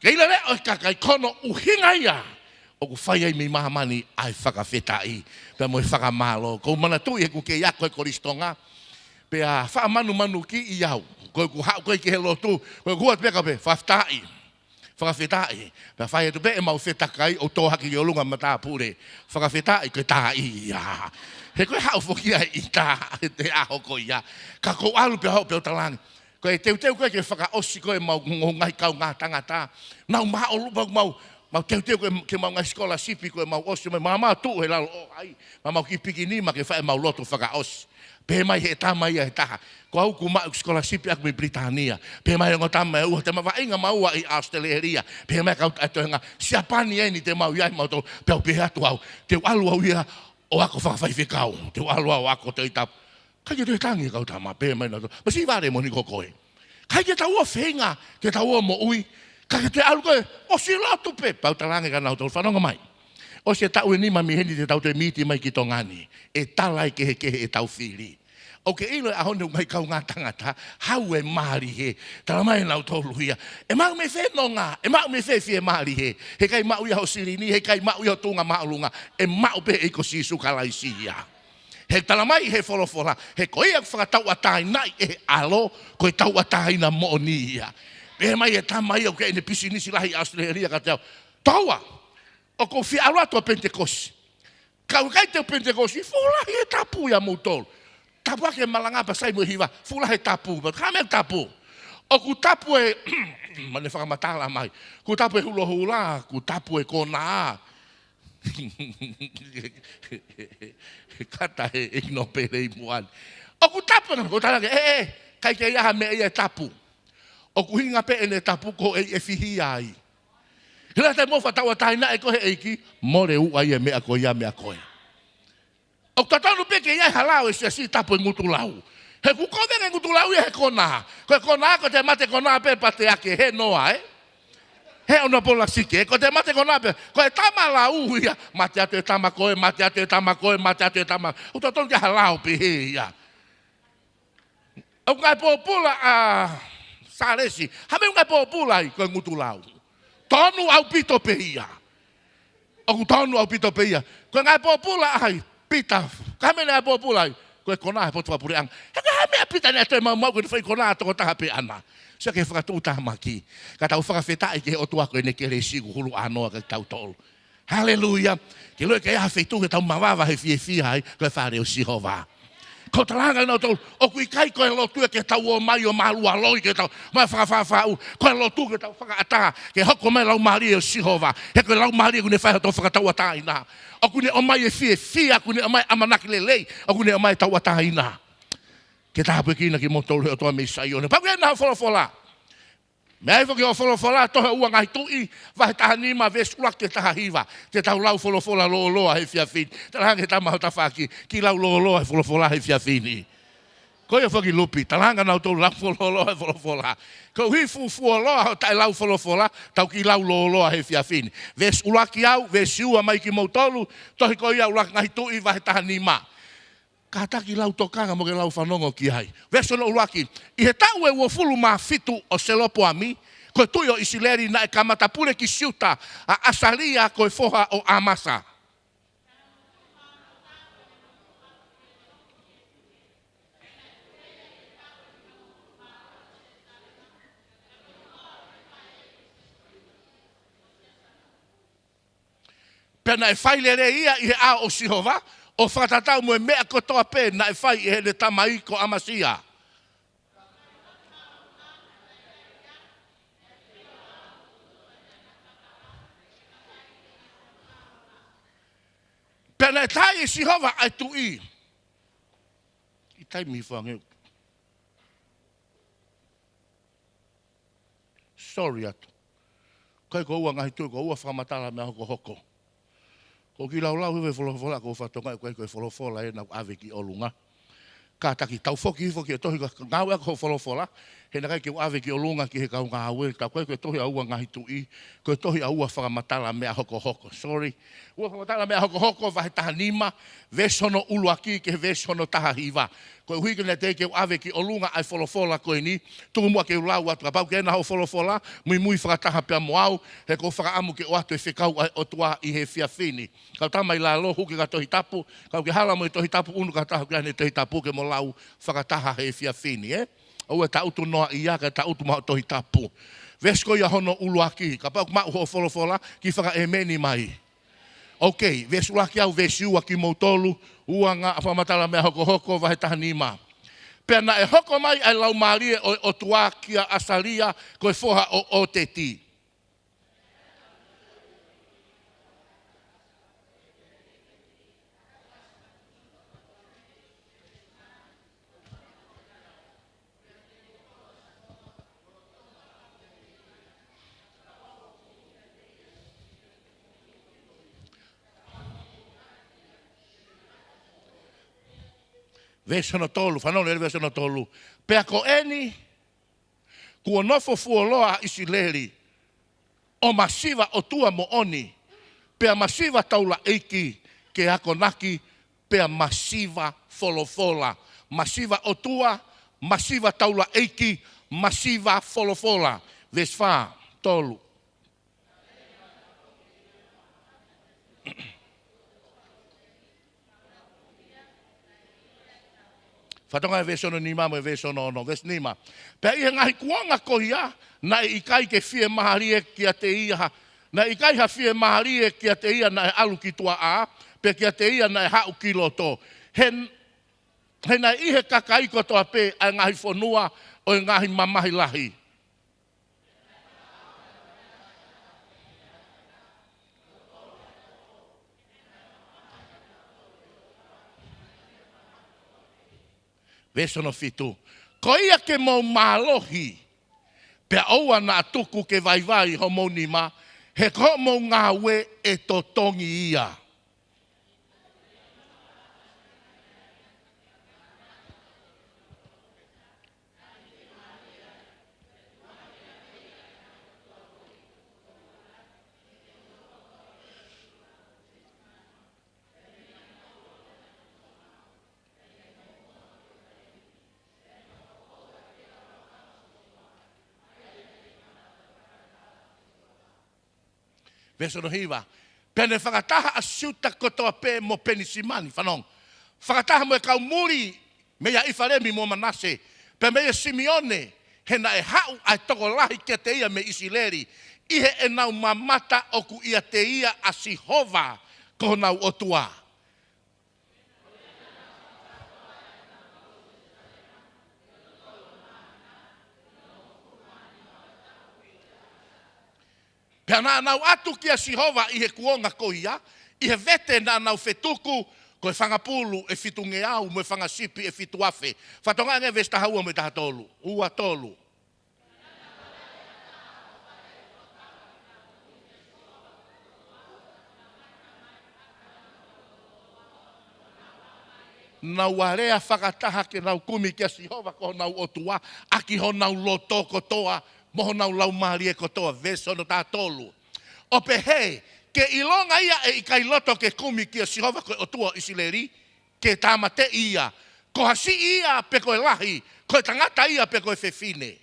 Ke ʻilo leʻo e kakai ko hono ʻuhinga ia ʻoku fai ai mei māmani ʻa e fakafetaʻi pea mo e fakamālō. Ko u manatuʻi ʻeku kei ako he kolisi Tonga, pea faʻa manumanukiʻi au. Ko ʻeku haʻu ko ē ki he lotu, ko ʻeku hua pē kau pē, fakafetaʻi. Fakafetaʻi. Pea fai atu pē ʻemau fetakai ʻo tō hake ki ʻolunga matāpule. Fakafetaʻi, ko e tā ia. He ko e haʻu foki ia ʻi tā, he te aho ko ia. Ka ko u ʻalu pē haʻu pē ʻo talaange. Ko e teuteu ko ē ke fakaʻosi ko ē ʻemau ngaahi kaungā tangata. Nau māʻoluʻolu mau, mau teuteu ko ē ke mau ngaahi sikolasipi ko ē mau ʻosi, mau, mau tuʻu he lalo ʻo hai. Mau, mau kiʻi pikinima ke fai ʻemau lotu fakaʻosi. Pehē mai he tama ia ʻe taha, ko au ʻoku maʻu sikolasipi ʻaku mei Pilitānia. Pehē mai ongo tama ʻe ua, te ma vaʻinga maua ʻi ʻAositelēlia. Pehē mai kau ʻe toenga, Siapani eni te mau ʻi ai mautolu. Pea u pehē atu au, te u ʻalu au ia ʻo ako fakafaifekau. Te u ʻalu au ʻo ako Tohi Tapu. ʻIkai ke toe tangi e kau tama, pehē mai nautolu, masiva lē moʻoni ko koe. ʻIkai ke tau ō feinga ke tau ō moʻui, ka ke toe ʻalu koe ʻosi lotu pē. Pea u talaange kia nautolu, fanongo mai. ʻOsi e taʻu ʻe nima mei heni te tau toe miti mai ki Tonga ni. ʻE tala e kehekehe ʻetau fili. ʻOku ke ʻilo e ʻaho ni ʻoku ngaahi kaungā tangata, hau e mālie. Tala mai nautolu ia, ʻe maʻu mei fē nonga, ʻe maʻu mei fē fiemālie. He ʻikai maʻu ia ho silini, he ʻikai maʻu ia ho tuʻunga māʻolunga. ʻE maʻu pē ʻe ia ko Sīsū Kalaisi ia. He tala mai he folofola, he ko ia ʻoku fakatauʻatāinaʻi ʻe he ʻAlo, ko e tauʻatāina moʻoni ia. Pehē mai e tama ia ʻoku ʻi ai ʻene pisinisi lahi ʻi ʻAositelēlia kiate au, Toua, ʻoku ou fie ʻalu atu ʻo Penitekosi. Ka ʻoku ʻikai te u Penitekosi, fuʻu lahi e tapu ia moutolu. Tapu ake malanga pea sai mo e hiva, fuʻu lahi e tapu, pea ka meʻa tapu. ʻOku tapu e, mane fakamatala mai, ʻoku tapu e hulohula, ʻoku tapu e konā. Kata he ʻEiki Nōpele ʻi muʻa ni. ʻOku tapu e ngaahi, ko tala ke, ʻe, ʻe, ʻikai ke ʻi ai ha meʻa ia ʻe tapu. ʻOku ʻuhinga pē ʻene tapu ko e ʻe fihia ai. He lata mo fakatauʻatāinaʻi koe he ʻEiki, mole uʻa ia meʻa ko ia meʻa ko ē. ʻOku totonu pē ke ʻi ai ha lao ʻe Siasi, tapu e ngutu lau. He ʻoku kovi ange ngutu lau ia he konā. Ko e konā ko e te mate konā pē pea te ake he noa, ē? He ʻona polasike, ko e te mate konā pē. Ko e tama lau ia, mate atu e tama ko ē, mate atu e tama ko ē, mate atu e tama. ʻOku totonu ke ʻi ai ha lao pehē ia. ʻOku ngaahi pōpula ʻa Sālesi, ha meʻa ʻoku ngaahi pōpula ai, ko e ngutu lau. Tonu ʻaupito pē ia. ʻOku tonu ʻaupito pē ia. Ko e ngaahi pōpula ʻa hai, Pita, ka ha meʻa naʻe pōpula ai, ko e konā he potu fakapuleʻanga. He ko e hā e meʻa ʻa Pita naʻe toe maumau ko ʻene fai konā tokotaha pē ʻana. Sio ki he fakatuʻutāmaki. Ka tau fakafetaʻi ki he ʻOtua ko ʻene kelesi kuo hulu ʻānoa kiate kitautolu. Haleluia. Ke ʻiloʻi ke ʻi ai ha feituʻu ke tau mavava he fiefia ai, ko e fale ʻo Sihova. Ko e talaange nautolu, ʻoku ʻikai ko e lotu ia ke tau ō mai ʻo mālualoi ke tau mai fakafaʻufaʻu. Ko e lotu ke tau fakaʻatā ke hoko mai e Laumālie ʻo Sihova. He ko e Laumālie ʻoku ne fai hoto fakatauʻatāina. ʻOku ne ʻomai e fiefia, ʻoku ne ʻomai e ʻamanaki lelei, ʻoku ne ʻomai e tauʻatāina. Ke tāpuekina kimoutolu ʻe he ʻOtua mei Saione. Pea ʻoku ʻi ai ʻena folofola. Meʻa ʻi he foʻi folofola, tohi ua Ngaahi Tuʻi, vahe taha nima, veesi ʻuluaki ki he taha hiva. Te tau lau folofola lōloa he efiafi ni. Talaange ki he tama ho tafaʻaki, kiʻi lau lōloa e folofola he efiafi ni. Ko ia foki Lupi, talaange kia nautolu lau lōloa e folofola. Koeʻuhi fuʻu fuoloa hoʻo taʻe lau folofola, tau kiʻi lau lōloa he efiafi ni. Veesi ʻuluaki au, veesi ua mai kimoutolu, tohi ko ia ʻuluaki Ngaahi Tuʻi, vahe taha nima. Kātaki lau tokanga mo ke lau fanongo ki ai. Veesi hono ʻuluaki. ʻI he taʻu ʻe uofulu mā fitu ʻo Selopoami, ko e tuʻi ʻo ʻIsileli, naʻe kamata pule ki Siuta ʻa ʻAsalia ko e foha ʻo ʻAmasa. Pea naʻe fai lelei ia ʻi he ʻao ʻo Sihova, ʻo fakatatau mo e meʻa kotoa pē naʻe fai ʻe heʻene tamai ko ʻAmasia. Pea naʻe taaʻi ʻe Sihova ʻa e tuʻi. ʻI taimi fangeu. Sorry atu. Ko e ko ua Ngaahi Tuʻi, ko ua fakamatala meʻa hokohoko. Ko e kiʻi laulau he folofola ko e fatongia ko e, ko e folofola ē naʻa ku ʻave ki ʻolunga. Kātaki tau foki hifo ki he tohi, ko e ngāue ʻa e folofola, he naʻe ʻikai ke u ʻave ki ʻolunga ki he kau ngāue, tā ko e, ko e tohi ʻa Ua Ngaahi Tuʻi, ko e tohi ʻa Ua Fakamatala Meʻa Hokohoko. Sorry. Ua Fakamatala Meʻa Hokohoko, vahe taha nima, veesi hono ʻuluaki ki he veesi hono taha hiva. Koeʻuhi ke ne teʻeki ke u ʻave ki ʻolunga ʻa e folofola ko eni, tuku muʻa ke u lau atu, kapau ʻoku ʻi ai haʻo folofola, muimui fakataha pea mo au, he ʻoku ou fakaʻamu ke ʻoatu e fekau ʻa e ʻOtua ʻi he efiafi ni. Kau tama ʻi lalo, hū ki he Tohi Tapu, kapau ʻoku ke hala mo e Tohi Tapu, unu ki ha taha ʻoku ʻi ai ʻene Tohi Tapu ke mo lau fakataha he efiafi ni, ē? ʻOua ʻe taʻutu noa ia, kae taʻutu maʻu Tohi Tapu. Veesi ko ia hono ʻuluaki, kapau ʻoku maʻu hoʻo folofola, kiʻi fakaʻēmeni mai. Ok, veesi ʻuluaki, ʻa e veesi ua kimoutolu, Ua Ngaahi, Fakamatala Meʻa Hokohoko, vahe taha nima. Pea naʻe hoko mai ʻa e Laumālie ʻo e ʻOtua kia ʻAsalia, ko e foha ʻo ʻOteti. Veesi hono tolu, fanongo lelei, veesi hono tolu. Pea ko eni, kuo nofo fuoloa ʻa ʻIsileli, ʻo masiva ʻOtua moʻoni, pea masiva taulaʻeiki ke akonaki, pea masiva folofola. Masiva ʻOtua, masiva taulaʻeiki, masiva folofola. Veesi fā, tolu. Fatongia e veesi hono nima mo e veesi hono ono, veesi nima. Pea ʻi he ngaahi kuonga ko ia, naʻe ʻikai ke fiemālie kiate ia ha, naʻe ʻikai ha fiemālie kiate ia naʻe ʻalu ki tuaʻā, pe kiate ia naʻe haʻu ki loto. He, he naʻe ʻi he kakai kotoa pē ʻa e ngaahi fonua ʻo e ngaahi mamahi lahi. Veesi hono fitu. Ko ia ke mou mālohi, pea ʻoua naʻa tuku ke vaivai homou nima, he ko hoʻomou ngāue ʻe totongi ia. Veesi hono hiva. Pea ne fakataha ʻa Siuta kotoa pē mo Penisimani, fanongo. Fakataha mo e kau muli, meia ʻIfalemi mo Manase, pea meia Simione, he naʻe haʻu ʻa e tokolahi kiate ia mei ʻIsileli, ʻi heʻenau mamata ʻoku ʻiate ia ʻa Sihova ko honau ʻOtua. Pea naʻa nau ʻatu kia Sihova ʻi he kuonga ko ia, ʻi he vete naʻa nau fetuku, ko e fanga pulu ʻe fitungeau mo e fanga sipi ʻe fitu afe. Fatongia ange veesi taha ua mo e taha tolu. Ua tolu. Nau alea fakataha ke nau kumi kia Sihova ko honau ʻOtua, ʻaki honau loto kotoa, mo honau laumālie kotoa, veesi hono taha tolu. ʻO pehē, ke ʻilonga ia ʻe ʻikai loto ke kumi kia Sihova ko e ʻOtua ʻo ʻIsileli, ke tāmateʻi ia, ko ha siʻi ia pe ko e lahi, ko e tangata ia pe ko e fefine.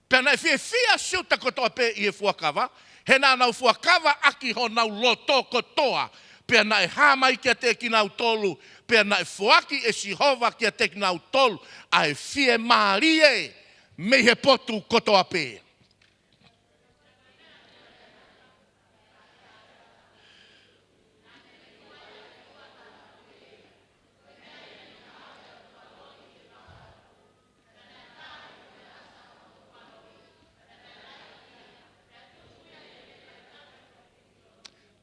Pea naʻe fiefia Siuta kotoa pē ʻi he fuakava, he naʻa nau fuakava ʻaki honau loto kotoa, pea naʻe hā mai kiate kinautolu, pea naʻe foaki ʻe Sihova kiate kinautolu ʻa e fiemālie mei he potu kotoa pē.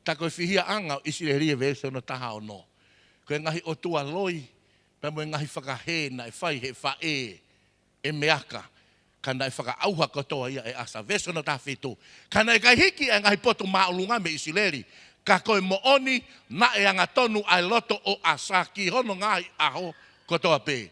Tā ko e fihiaʻanga ʻo ʻIsileli ʻi he veesi hono taha ono. Ko e ngaahi ʻotua loi, pea mo e ngaahi fakahē naʻe fai he faʻē ʻe Meaka, ka naʻe fakaʻauha kotoa ia ʻe ʻAsa. Veesi hono taha fitu. Ka naʻe ʻikai hiki ʻa e ngaahi potu māʻolunga mei ʻIsileli, ka ko e moʻoni naʻe angatonu ʻa e loto ʻo ʻAsa ki hono ngaahi ʻaho kotoa pē.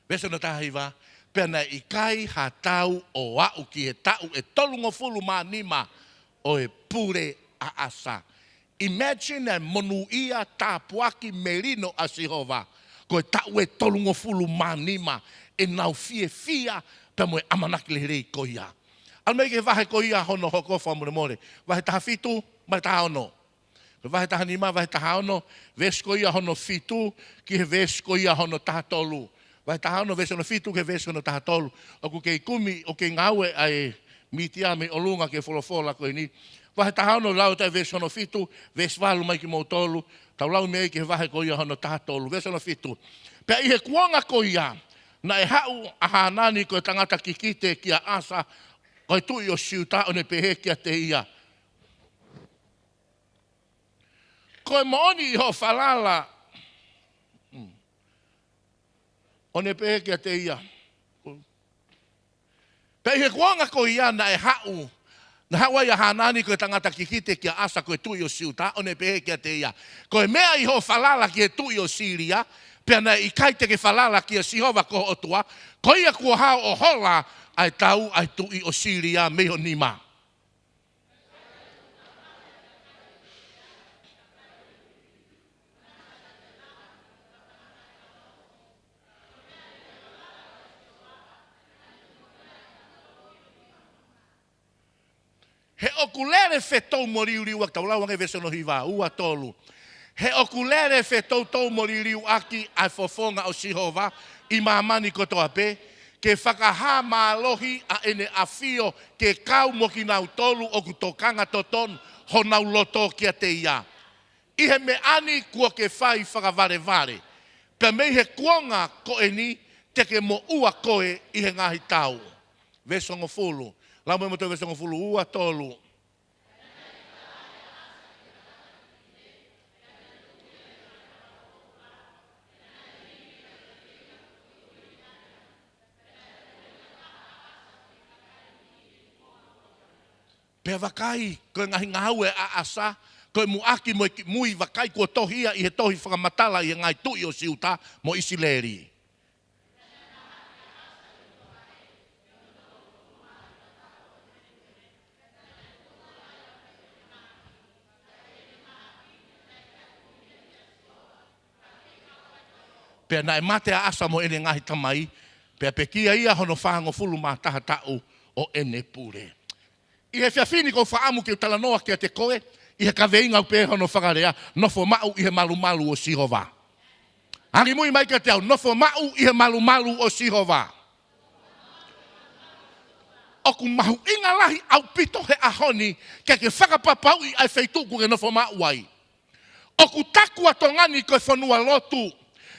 Veesi hono taha hiva. Pea naʻe ʻikai ha tau ʻo aʻu ki he taʻu ʻe tolungofulu mā nima ʻo e pule ʻa ʻAsa. Imagine e monūʻia, tāpuaki, melino ʻa Sihova. Ko e taʻu ʻe tolungofulu mā nima ʻenau fiefia pea mo e ʻamanaki lelei ko ia. ʻAlu mai ki he vahe ko ia hono hoko fakamolemole. Vahe taha fitu, vahe taha ono. Ko e vahe taha nima, vahe taha ono, veesi ko ia hono fitu, ki he veesi ko ia hono taha tolu. Vahe taha ono, veesi hono fitu, ki he veesi hono taha tolu. ʻOku kei kumi, ʻoku kei ngāue ʻa e mītia mei ʻolunga ki he folofola ko eni. Vahe taha ono, lau atu e veesi hono fitu, veesi valu mai kimoutolu, tau lau mei ai ki he vahe ko ia hono taha tolu. Veesi hono fitu. Pea ʻi he kuonga ko ia, naʻe haʻu ʻa Hanani ko e tangata kikite kia ʻAsa, ko e tuʻi ʻo Siuta, ʻo ne pehē kiate ia, ko e moʻoni ʻi hoʻo falala. Hmm. ʻO ne pehē kiate ia. Pea ʻi he kuonga ko ia naʻe haʻu, naʻe haʻu ai ʻa Hanani ko e tangata kikite kia ʻAsa ko e tuʻi ʻo Siuta, ʻo ne pehē kiate ia, ko e meʻa ʻi hoʻo falala ki he tuʻi ʻo Sīlia, pea naʻe ʻikai te ke falala kia Sihova ko ho ʻOtua, ko ia kuo hao ʻo hola ʻa e tau ʻa e tuʻi ʻo Sīlia mei ho nima. He ʻoku lele fetou mo liuliuaki, tau lau ange veesi hono hiva, ua, tolu. He ʻoku lele fetoutou mo liuliuaki ʻa e fofonga ʻo Sihova ʻi māmani kotoa pē, ke fakahā mālohi ʻa ʻene ʻafio ke kau mo kinautolu ʻoku tokanga totonu honau loto kiate ia. ʻI he meʻa ni kuo ke fai fakavalevale, pea mei he kuonga ko eni te ke moʻua koe ʻi he ngaahi tau. Veesi hongofulu. Lau mai mo e veesi hongofulu, ua, tolu. Pea vakai, ko e ngaahi ngāue ʻa ʻAsa, ko e muʻaki mo e kimui, vakai kuo tohi ia ʻi he tohi fakamatala ʻi he ngaahi tuʻi ʻo Siuta mo ʻIsileli. Pea naʻe mate ʻa ʻAsa mo ʻene ngaahi tamai, pea pekia ia hono fāngofulu mā taha taʻu ʻo ʻene pule. ʻI he efiafi ni ʻoku ou fakaʻamu ke u talanoa kiate koe, ʻi he kaveinga ʻoku pehē hono fakalea, nofo maʻu ʻi he malumalu ʻo Sihova. Angimui mai kiate au, nofo maʻu ʻi he malumalu ʻo Sihova. ʻOku mahuʻinga lahi ʻaupito he ʻaho ni, ke ke fakapapauʻi ʻa e feituʻu ʻoku ke nofo maʻu ai. ʻOku taku ʻa Tonga ni ko e fonua lotu.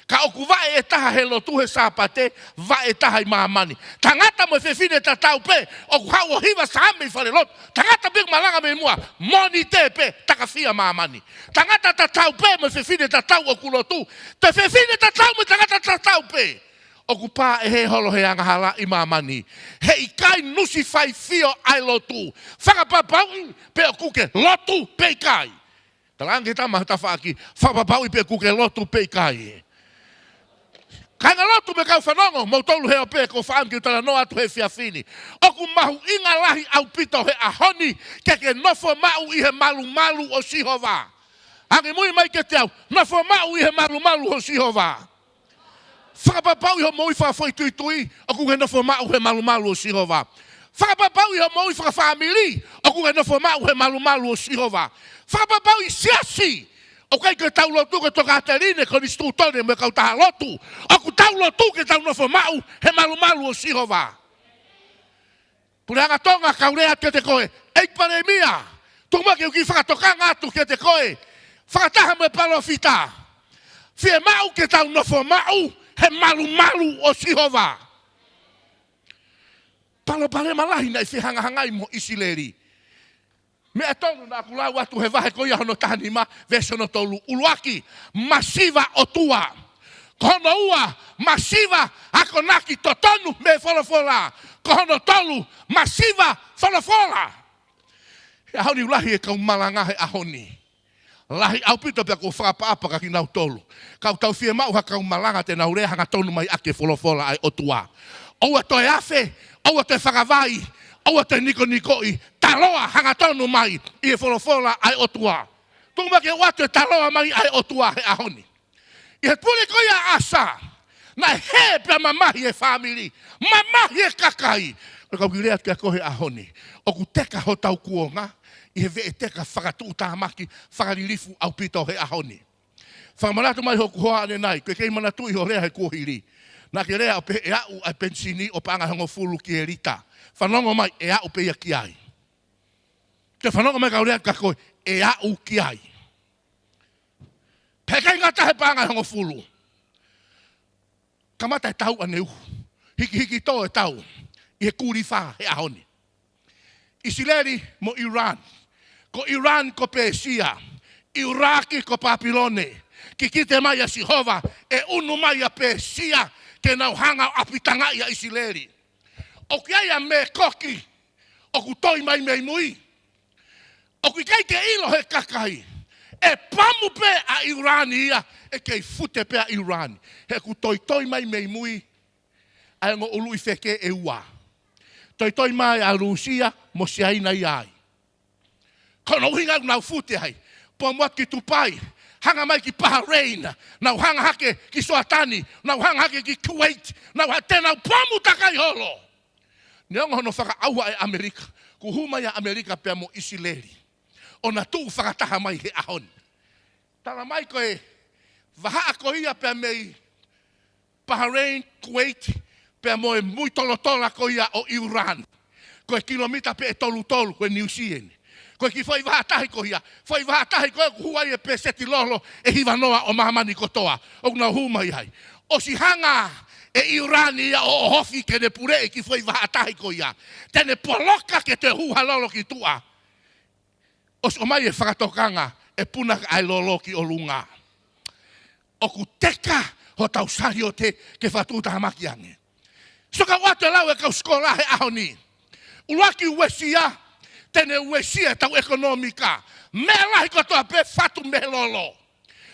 Ka ʻoku vaʻe ʻe taha he lotu he Sāpate, vaʻe ʻe taha ʻi māmani. Tangata mo e fefine tatau pē, ʻoku haʻu ʻo hiva Saame ʻi falelotu. Tangata pē ʻoku malanga mei muʻa, Mōnite pē, takafia māmani. Tangata tatau pē mo e fefine tatau ʻoku lotu. Te fefine tatau mo e tangata tatau pē. ʻOku pā ʻe hē holo he angahala ʻi māmani. He ʻikai nusi faifio ʻa e lotu. Fakapapauʻi pe ʻoku ke lotu pe ʻikai. Talaange ki he tama ho tafaʻaki, fakapapauʻi pe ʻoku ke lotu pe ʻikai. Kāinga lotu mo e kau fanongo, moutolu he ope ʻoku ou fakaʻamu ke u talanoa atu he efiafi ni. ʻOku mahuʻinga lahi ʻaupito he ʻaho ni, ke ke nofo maʻu ʻi he malumalu ʻo Sihova. Angimui mai kiate au, nofo maʻu ʻi he malumalu ʻo Sihova. Fakapapauʻi hoʻo moʻui fakafoʻituitui, ʻoku ke nofo maʻu he malumalu ʻo Sihova. Fakapapauʻi hoʻo moʻui fakafāmili, ʻoku ke nofo maʻu he malumalu ʻo Sihova. Fakapapauʻi siasi, ʻoku ʻikai ke tau lotu ko e tokāteline, konisitūtone mo e kautaha lotu. ʻOku tau lotu ke tau nofo maʻu he malumalu ʻo Sihova. Puleʻanga Tonga, kau lea atu kiate koe, ʻEiki Palēmia, tuku muʻa ke u kiʻi fakatokanga atu kiate koe, fakataha mo e palōfita. Fiemaʻu ke tau nofo maʻu he malumalu ʻo Sihova. palopalema lahi naʻe fehangahangai mo ʻIsileli. Meʻa tolu naʻa ku lau atu he vahe ko ia hono taha nima, veesi hono tolu. ʻUluaki, masiva ʻotua. Ko hono ua, masiva akonaki totonu mei he folofola. Ko hono tolu, masiva folofola. He ʻaho ni ʻoku lahi e kau malanga he ʻaho ni. Lahi ʻaupito pea ʻoku ou fakaʻapaʻapa kia kinautolu. Ka ʻoku tau fiemaʻu ha kau malanga te nau lea hangatonu mai ʻaki e folofola ʻa e ʻOtua. ʻOua toe afe, ʻoua toe fakavai, ʻoua toe nikonikoʻi, taloa hangatonu mai ʻi he folofola ʻa e ʻOtua. Tuku mai ke u ʻoatu e taloa mai ʻa e ʻOtua he ʻaho ni. ʻI he pule ko ia ʻa ʻAsa, naʻe hē pea mamahi e fāmili, mamahi e kakai. Ka ʻoku ou kiʻi lea atu kia koe he ʻaho ni. ʻOku teka hotau kuonga ʻi he veʻeteka fakatuʻutāmaki, fakalilifu ʻaupito he ʻaho ni. Fakamanatu mai hoku hoa ʻanenai, ko e kei manatuʻi hoʻo lea he kuohili. Naʻa ke lea ʻo pehē ʻe aʻu ʻa e penisini ʻo paʻanga ʻe hongofulu ki he lita. Fanongo mai, ʻe aʻu pē ia ki ai. Ke fanongo mai kau lea kia koe, ʻe aʻu ki ai. Pea ʻikai ngata he paʻanga ʻe hongofulu. Kamata e tau ʻaneuhu. Hikihiki tō e tau. ʻI he kulifā he ʻaho ni. ʻIsileli mo ʻIuran. Ko ʻIuran ko Pēsia. ʻIulaki ko Papilone. Kikite mai ʻa Sihova, ʻe ʻunu mai ʻa Pēsia ke nau hanga ʻo ʻapitangaʻi ʻa ʻIsileli. ʻOku ʻi ai ʻa Mēkoki, ʻoku toi mai mei mui. ʻOku ʻikai ke ʻilo he kakai. ʻE pamu pē ʻa ʻIulani ia, ʻe kei fute pē ʻa ʻIulani. He ʻoku toitoi mai mei mui ʻa e ongo ʻuluʻi feke ʻe ua. Toitoi mai ʻa Lūsia mo Siaina ia ai. Ko hono ʻuhinga ʻoku nau fute ai. Pamu atu ki Tupai, hanga mai ki Bahrain, nau hanga hake ki Soatani, nau hanga hake ki Kuwait, nau ha-, te nau pamu takai holo. Neongo hono fakaʻauha ʻe ʻAmelika, kuo hū mai ʻa ʻAmelika pea mo ʻIsileli ʻo na tuʻu fakataha mai he ʻaho ni. Tala mai ko e vahaʻa ko ia pea mei Bahrain, Kuwait, pea mo e mui tolotola ko ia ʻo ʻIuran. Ko e kilomita pē ʻe tolu tolu, ko e Niu Sila ni. Ko e kiʻi foʻi vahaʻa tahi ko ia, foʻi vahaʻa tahi ko ia ʻoku hū ai e pēseti lolo ʻe hiva noa ʻo māmani kotoa. ʻOku nau hū mai ai. ʻOsi hanga ʻe ʻIulani ia ʻo ʻohofi ke ne puleʻi e kiʻi foʻi vahaʻa tahi ko ia. Te ne poloka ke toe hū ha lolo ki tuʻa. ʻOsi ʻomai e fakatokanga ʻe puna ʻa e lolo ki ʻolunga. ʻOku teka hotau saliote ke fakatuʻutāmaki ange. Sio ka ʻoatu e lau e kau sikola he ʻaho ni. ʻUluaki uesia, te ne uesia ʻetau ʻekonōmika. Meʻa lahi kotoa pē fatu mei he lolo.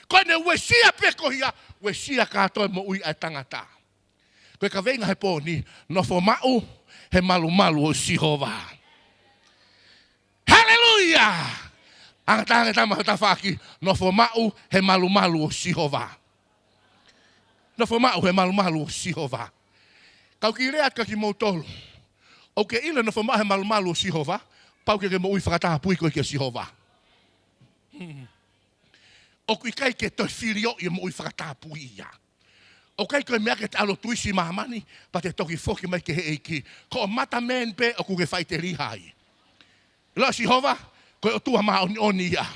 Ko ʻene uesia pē ko ia, uesia kātoa e moʻui ʻa e tangata. Ko e kaveinga he pō ni, nofo maʻu he malumalu ʻo Sihova. Haleluia! Angatanga e tama ho tafaʻaki, nofo maʻu he malumalu ʻo Sihova. Nofo maʻu he malumalu ʻo Sihova. Ka u kiʻi lea atu kia kimoutolu. ʻOku ke ʻilo nofo maʻu he malumalu ʻo Sihova, pau ke ke moʻui fakatapui koe kia Sihova. Hmm. ʻOku ʻikai ke toe filioʻi e moʻui fakatapui ia. ʻOku ʻikai ko e meʻa ke te ʻalu ʻo tuisi ʻi māmani, pea te toki foki mai ki he ʻEiki. Ko e mata meni pē ʻoku ke faʻiteliha ai. Lea ʻa Sihova, ko e ʻOtua māʻoniʻoni ia.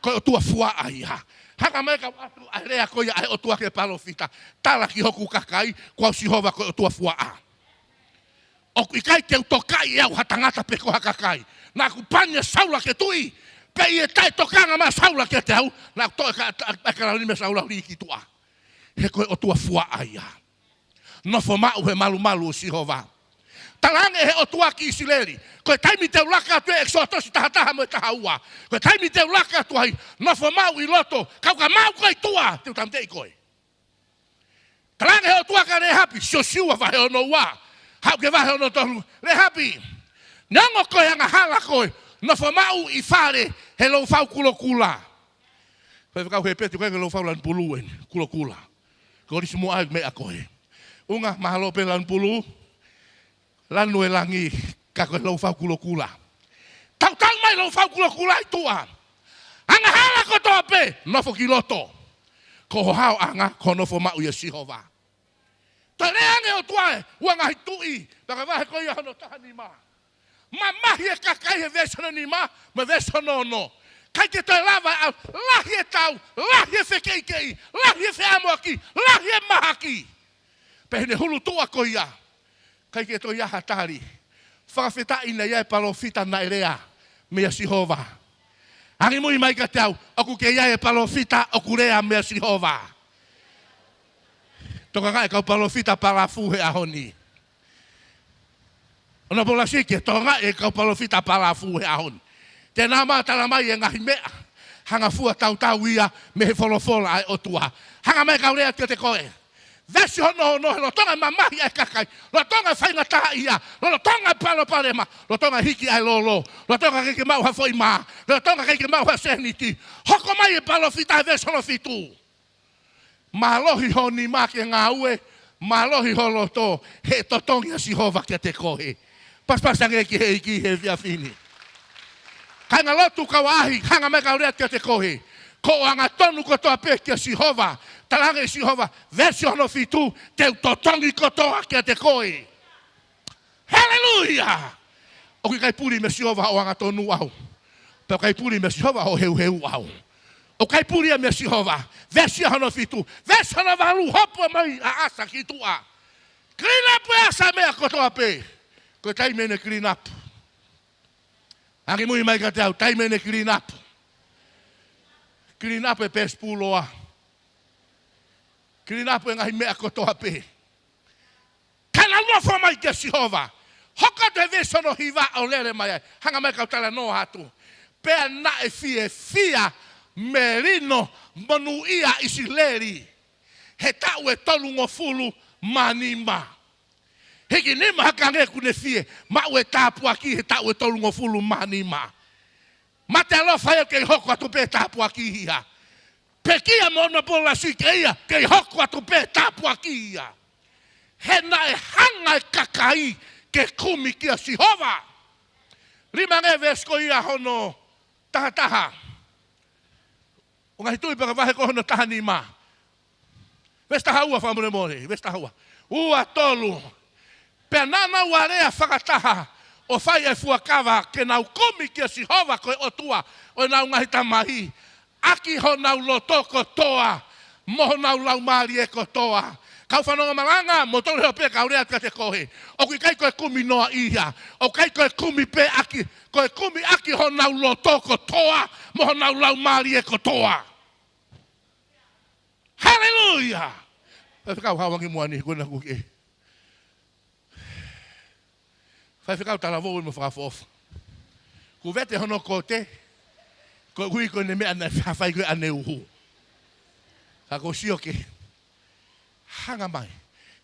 Ko e ʻOtua fuaʻa ia. Hanga mai ka u ʻoatu ʻa e lea ko ia ʻa e ʻOtua ki he palōfita. Tala ki hoku kakai, ko au Sihova ko e ʻOtua fuaʻa. ʻOku ʻikai te u tokaʻi ʻe au ha tangata pe ko ha kakai. Naʻa ku pani ʻa Saula ke tuʻi, pea ʻi he taʻetokanga mai ʻa Saula kiate au, naʻa ku toʻo e ka-, ka-, ka-, kalauni meia Saula ʻo lī ki tuʻa. He ko e ʻOtua fuaʻa ia. Nofo maʻu he malumalu ʻo Sihova. Talaange ʻe he ʻOtua ki ʻIsileli. Ko e taimi te u laka atu ai, ʻEkisoto taha taha mo e taha ua. Ko e taimi te u laka atu ai, nofo maʻu ʻi loto, kau ka maʻu koe ʻi tuʻa, te u tāmateʻi koe. Talaange ʻe he ʻOtua kia Lēhapi, Siosiua vahe hono ua, haʻu ki he vahe hono tolu, Lēhapi, neongo ko e angahala koe, nofo maʻu ʻi fale he loufau kulokula. Faifekau Hepeti, ko e loufau lanu pulū eni, kulokula. Ko e lisi muʻa ʻa e meʻa ko ē. ʻUhinga, mahalo pē lanu pulū, lanu e langi, ka ko e loufau kulokula. Tautau mai loufau kulokula ʻi tuʻa. Angahala kotoa pē, nofo ki loto. Ko ho haoʻanga, ko e nofo maʻu ʻia Sihova. Toe lea ange ʻOtua ē, ua ngaahi tuʻi, pea ko e vahe ko ia hono taha nima. Mamahi e kakai he veesi hono nima, mo e veesi hono ono. ʻIkai ke toe lava ʻe au, lahi e tau, lahi e fekeʻikeʻi, lahi e feʻamoaki, lahi e mahaki. Pea ʻi heʻene hulu tuʻa ko ia, ʻikai ke toe ʻi ai ha tali. Fakafetaʻi naʻe ʻi ai e palōfita naʻe lea meia Sihova. Angimui mai kiate au, ʻoku kei ʻi ai e palōfita ʻoku lea meia Sihova. Tokangaʻi e kau palōfita palafū he ʻaho ni. ʻOna polasike, tokangaʻi e kau palōfita palafū he ʻaho ni. Te nau ō mai ʻo tala mai e ngaahi meʻa, hangē ʻoku fua tautau ia mei he folofola ʻa e ʻOtua. Hanga mai kau lea kiate koe. Veesi hono ono, he lolotonga e mamahi ʻa e kakai, lolotonga e faingataʻaʻia, lolotonga e palopalema, lolotonga e hiki ʻa e lolo, lolotonga ʻikai ke maʻu ha foʻi mā, lolotonga ʻikai ke maʻu ha sēniti. Hoko mai e palōfita he veesi hono fitu. Mālohi ho nima ke ngāue, mālohi ho loto, he ʻe totongi ʻa Sihova kiate koe. Pasipasi ange ki he ʻEiki he efiafi ni. Kāingalotu, kau ʻaʻahi, hanga mai kau lea kiate koe. Ko hoʻo angatonu kotoa pē kia Sihova, talaange ʻe Sihova, veesi hono fitu, te u totongi kotoa kiate koe. Haleluia! ʻOku ʻikai puli meia Sihova hoʻo angatonu au. Pea ʻoku ʻikai puli meia Sihova hoʻo heuheu au. ʻOku ʻikai puli ia meia Sihova. Veesi hono fitu. Veesi hono valu, hopo mai ʻa ʻAsa ki tuʻa. Clean up ʻe ʻAsa e meʻa kotoa pē. Ko e taimi eni e clean up. Angimui mai kiate au, taimi eni e clean up. Clean up e pēsi pūloa. Clean up e ngaahi meʻa kotoa pē. Ka nau nofo mai kia Sihova. Hoko atu he veesi hono hiva ʻo lele mai ai. Hanga mai kau talanoa atu. Pea naʻe fiefia melino monūʻia ʻIsileli he taʻu ʻe tolungofulu mā nima. Hiki nima hake ange ʻoku ne fie maʻu e tāpuaki he taʻu ʻe tolungofulu mā nima. Mate ʻalofa ia, kei hoko atu pē tāpuaki ia. Pekia mo ʻona polasike ia, kei hoko atu pē tāpuaki ia. He naʻe hanga e kakai ke kumi kia Sihova. Lima ange veesi ko ia hono taha taha. ʻO Ngaahi Tuʻi pea ko e vahe ko hono taha nima. Veesi taha ua fakamolemole, veesi taha ua. Ua tolu. Pea naʻa nau alea fakataha ʻo fai e fuakava ke nau kumi kia Sihova ko e ʻOtua ʻo ʻenau ngaahi tamai, ʻaki honau loto kotoa, mo honau laumālie kotoa. Kau fanongo malanga, mo tolu he ʻope kau lea kiate koe. ʻOku ʻikai ko e kumi noa ia. ʻOku ʻikai ko e kumi pē ʻaki, ko e kumi ʻaki honau loto kotoa, mo honau laumālie kotoa. Haleluia! Faifekau Hauangi Muani, ko ena kuke. Faifekau Talavou mo Fakaʻofoʻofa. Kuo vete hono kote, ko e ʻuhi ko ʻene meʻa naʻe fai ko ē ʻaneuhu. Ka ko sio ke. Hanga mai.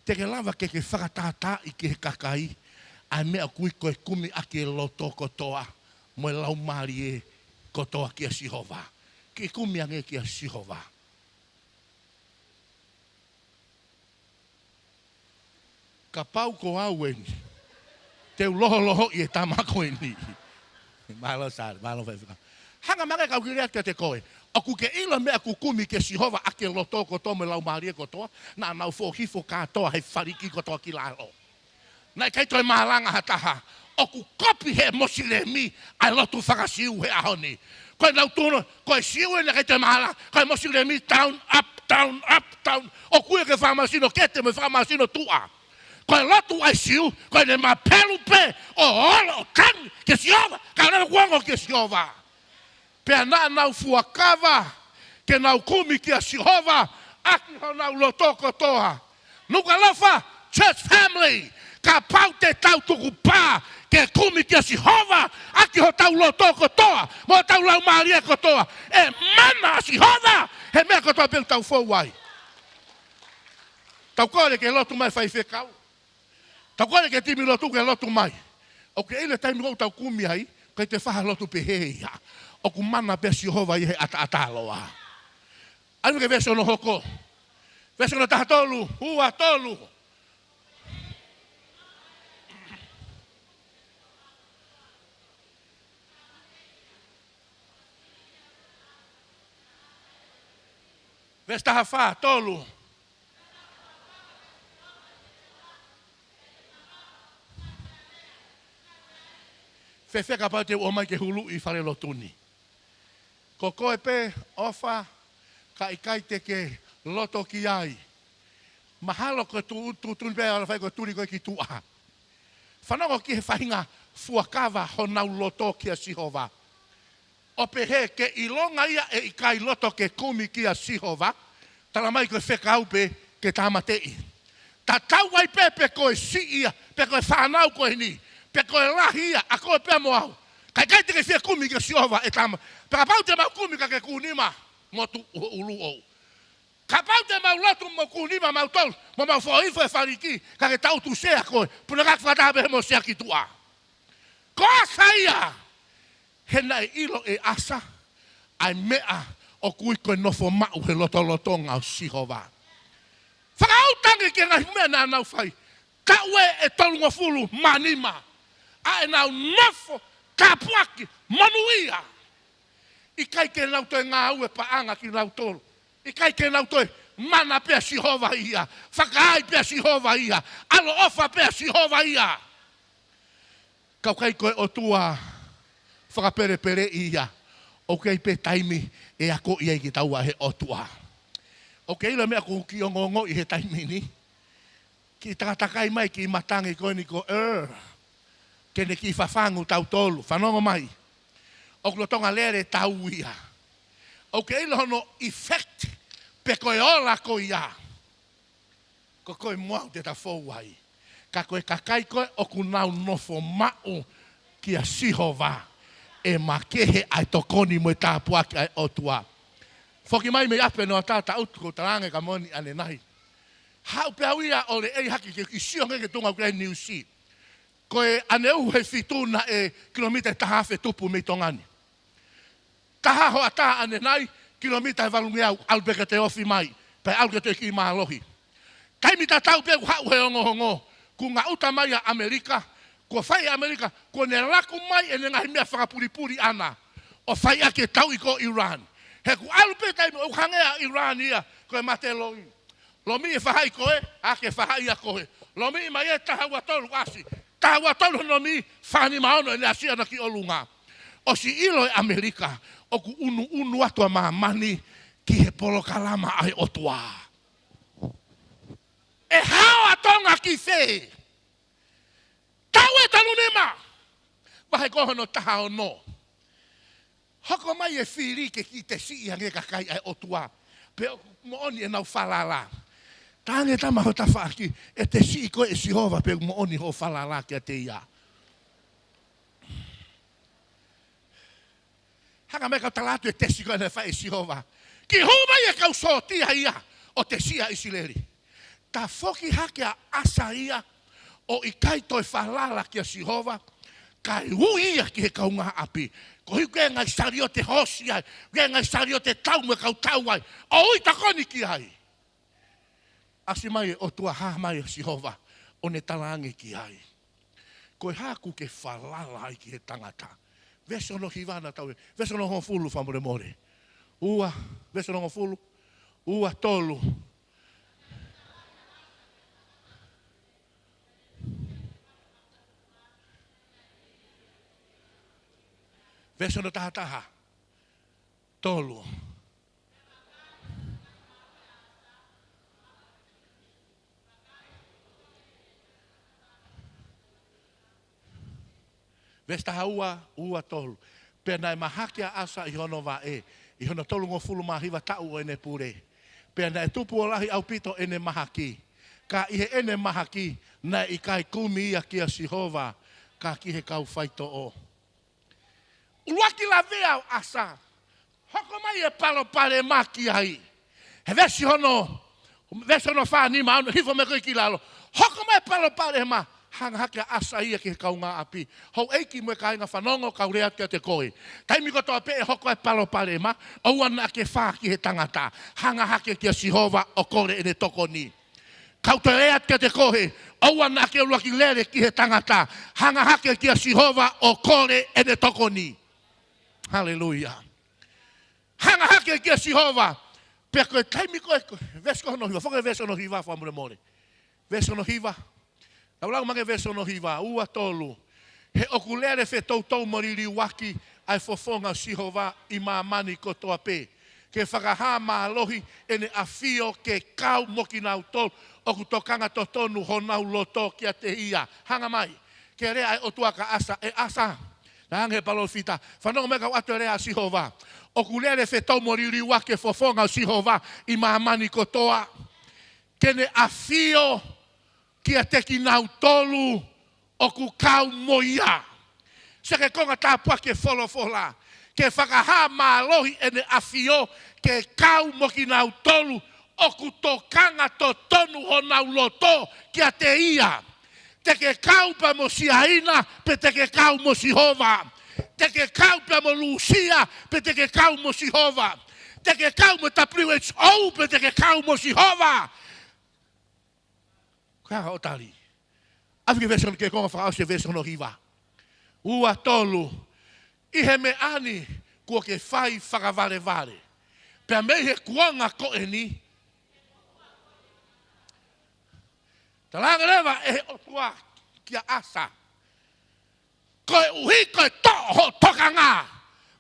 Te ke lava ke ke fakatātaaʻi ki he kakai ʻa e meʻa ʻoku ui ko e kumi ʻaki e loto kotoa mo e laumālie kotoa kia Sihova. Ke kumi ange kia Sihova. Kapau ko au eni, te u loholohoʻi e tama ko eni. Mālō Sale, mālō Faifekau. Hanga mai ange kau kiʻi lea kiate koe. ʻOku ke ʻilo e meʻa ʻoku kumi kia Sihova ʻaki e loto kotoa mo e laumālie kotoa, naʻa nau foʻohifo kātoa he faliki kotoa ki lalo. Naʻe ʻikai toe malanga ha taha. ʻOku kopi he Mosilemi ʻa e lotu faka-Siu he ʻaho ni. Ko ʻenau tuʻunga, ko e Siu ē naʻe ʻikai toe malanga. Ko e Mosilemi down, up, down, up, down. ʻOku ui ia ko e fakamasino kete mo e fakamasino tuʻa. Ko e lotu ʻa e Siu, ko ʻene mapelu pē ʻo olo ʻo tangi kia Sihova, kae lava ʻo ongo kia Sihova. Pea naʻa nau fuakava ke nau kumi kia Sihova ʻaki honau loto kotoa. Nukuʻalofa, church family, kapau te tau tukupā ke kumi kia Sihova ʻaki hotau loto kotoa mo hotau laumālie kotoa, ʻe mana ʻa Sihova he meʻa kotoa pē ʻoku tau fou ai. Tau kole ke lotu mai faifekau. Tau kole ki he timi lotu ke lotu mai. ʻOku ke ʻilo e taimi ʻoku tau kumi ai, ʻikai toe fai ha lotu pehē ia. ʻOku mana pē ʻa Sihova ia he ʻataʻatā loa. ʻAlu ki he veesi hono hoko. Veesi hono taha tolu, ua tolu. Veesi taha fā, tolu. Fēfē kapau te u ō mai ke huluʻi fale lotu ni? Ko koe pē, ʻofa, ka ʻikai te ke loto ki ai. Mahalo ko e tu-, tuʻutuʻuni pē ʻa e ʻaloʻofa ko e tuli koe ki tuʻa. Fanongo ki he faʻahinga fuakava honau loto kia Sihova. ʻO pehē ke ʻilonga ia ʻe ʻikai loto ke kumi kia Sihova, tala mai ko e fekau pē ke tāmateʻi. Tatau ai pē pe ko e siʻi ia, pe ko e fānau ko eni, pe ko e lahi ia, ʻa koe pea mo au. Ka ʻikai te ke fie kumi kia Sihova ʻe tama. Pea kapau te mau kumi ka ke kūnima, mo tuʻu ho ʻulu ʻou. Kapau te mau lotu mo kūnima mautolu, mo mau foʻi foʻi faliki, ka ke tau tusea koe, puna ka fakataha pē mo sea ki tuʻa. Ko ʻAsa ia, he naʻe ʻilo ʻe ʻAsa ʻa e meʻa ʻoku ui ko e nofo maʻu he lotolotonga ʻo Sihova. Fakaʻutangi ki he ngaahi meʻa naʻa nau fai, taʻu ʻe tolungofulu mā nima ʻa ʻenau nofo, tāpuaki, monūʻia. ʻIkai ke nau toe ngāue paʻanga kinautolu. ʻIkai ke nau toe mana pē ʻa Sihova ia, fakaai pē ʻa Sihova ia, ʻaloʻofa pē ʻa Sihova ia. Ka ʻoku ʻikai ko e ʻOtua fakapelepeleʻi ia, ʻoku ʻi ai pē taimi ʻe akoʻi ai kitaua ʻe he ʻOtua. ʻOku ke ʻilo e meʻa ʻoku kiʻi ongoongoʻi he taimi ni? Kiʻi takatakai mai kiʻi matangi ko eni ko ē, ke ne kiʻi fafangu tautolu, fanongo mai. ʻOku lolotonga lele tau ia. ʻOku ke ʻilo hono effect pe ko e ola ko ia? Ko koe mo au te ta fou ai. Ka ko e kakai ko ē ʻoku nau nofo maʻu kia Sihova, ʻe makehe ʻa e tokoni mo e tāpuaki ʻa e ʻOtua. Foki mai mei ʻapi ʻo ne ʻatā, ta utu ko talaange ka moni ʻanenai. Haʻu pē au ia ʻo leʻei hake ke u kiʻi sio ange ki he tuʻunga ʻoku ʻi ai e niusi. Ko e ʻaneuhu he fitu naʻe kilomita ʻe taha afe tupu mei Tonga ni. Taha hoʻatā ʻanenai, kilomita ʻe valungeau, ʻalu pē ke toe ofi mai, pea ʻalu ke toe kiʻi mālohi. Taimi tatau pē ʻoku haʻu he ongoongo, kuo ngaʻuta mai ʻa ʻAmelika, kuo fai ʻe ʻAmelika, kuo ne laku mai ʻene ngaahi meʻa fakapulipuli ʻana, ʻo fai ʻaki e tauʻi ko ʻIulani. He kuo ʻalu pē taimi ʻoku hangē ʻa ʻIulani ia ko e mate loi. Lomiʻi e faʻahi ko ē, ʻa ke faʻahi ʻa ko ē. Lomiʻi mai e taha ua tolu ʻasi. Taha ua tolu hono lomiʻi, fā nima ono ʻene ʻasi ʻana ki ʻolunga. ʻOsi ʻilo ʻe ʻAmelika ʻoku ʻunuʻunu atu ʻa māmani ki he polokalama ʻa e ʻOtua. ʻE hao ʻa Tonga ki fē? Taʻu ʻe tolu nima. Vahe ko hono taha ono. Hoko mai e fili ke kiʻi tesiʻi ange kakai ʻa e ʻOtua, pe ʻoku moʻoni ʻenau falala. Talaange tama ho tafaʻaki, ʻe tesiʻi koe ʻe Sihova pe ʻoku moʻoni hoʻo falala kiate ia. Hanga mai kau tala atu e tesi ko ē naʻe fai ʻe Sihova. Kiʻi hū mai e kau sōtia ia ʻo tesiʻi ʻa ʻIsileli. Tafoki hake ʻa ʻAsa ia ʻo ʻikai toe falala kia Sihova, kae ui ia ki he kaungāʻapi. Koeʻuhi ko e ngaahi saliote hoosi ai, ko e ngaahi saliote tau mo e kau tau ai, ʻo ui tokoni ki ai. ʻAsi mai e ʻOtua, hā mai ʻa Sihova ʻo ne talaange ki ai. Ko e hā ʻoku ke falala ai ki he tangata? Veesi hono hiva naʻa tau ʻi ai, veesi hono hongofulu fakamolemole. Ua, veesi hono hongofulu, ua, tolu. Veesi hono taha taha, tolu. Veesi taha ua, ua tolu. Pea naʻe mahaki ʻa ʻAsa ʻi hono vaʻe, ʻi hono tolungofulu mā hiva taʻu ʻo ʻene pule. Pea naʻe tupu ʻo lahi ʻaupito ʻene mahaki. Ka ʻi heʻene mahaki, naʻe ʻikai kumi ia kia Sihova, ka ki he kau faitoʻo. ʻUluaki lavea ʻo ʻAsa. Hoko mai e palopalema ki ai. He veesi hono, veesi hono fā nima, ono, hifo mai ko ē ki lalo. Hoko mai e palopalema, hanga hake ʻa ʻAsa ia ki he kaungāʻapi. Houʻeiki mo e kāinga, fanongo, kau lea atu kiate koe. Taimi kotoa pē ʻe hoko e palopalema, ʻoua naʻa ke fā ki he tangata. Hanga hake kia Sihova ʻo kole ʻene tokoni. Kau toe lea atu kiate koe, ʻoua naʻa ke ʻuluaki lele ki he tangata. Hanga hake kia Sihova ʻo kole ʻene tokoni. Haleluia. Hanga hake kia Sihova. Pea ko e taimi ko ē, veesi ko hono hiva, foki veesi hono hiva fakamolemole. Veesi hono hiva. Tau lau mai ange veesi hono hiva, ua, tolu. He ʻoku lele fetoutou mo liliuaki ʻa e fofonga ʻo Sihova ʻi māmani kotoa pē, ke fakahā mālohi ʻene ʻafio ke kau mo kinautolu ʻoku tokanga totonu honau loto kiate ia. Hanga mai. Ke lea ʻa e ʻOtua kia ʻAsa, ʻe ʻAsa, talaange ʻe he palōfita, fanongo mai kau ʻoatu e lea ʻa Sihova. ʻOku lele fetōmoliuliuaki e fofonga ʻo Sihova ʻi māmani kotoa, ke ne ʻafio kiate kinautolu ʻoku kau mo ia. Sio ki he konga tāpuaki e folofola. Ke fakahā mālohi ʻene ʻafio ke kau mo kinautolu ʻoku tokanga totonu honau loto kiate ia. Te ke kau pē mo Siaina, pe te ke kau mo Sihova. Te ke kau pē mo Lūsia, pe te ke kau mo Sihova. Te ke kau mo W H O, pe te ke kau mo Sihova. Ko e hā hoʻo tali? ʻAve ki he veesi hono, ki he konga fakaʻosi e veesi hono hiva. Ua, tolu. ʻI he meʻa ni kuo ke fai fakavalevale, pea mei he kuonga ko eni. Talaange leva ʻe he ʻOtua kia ʻAsa, koeʻuhi ko e toʻo hoʻo tokanga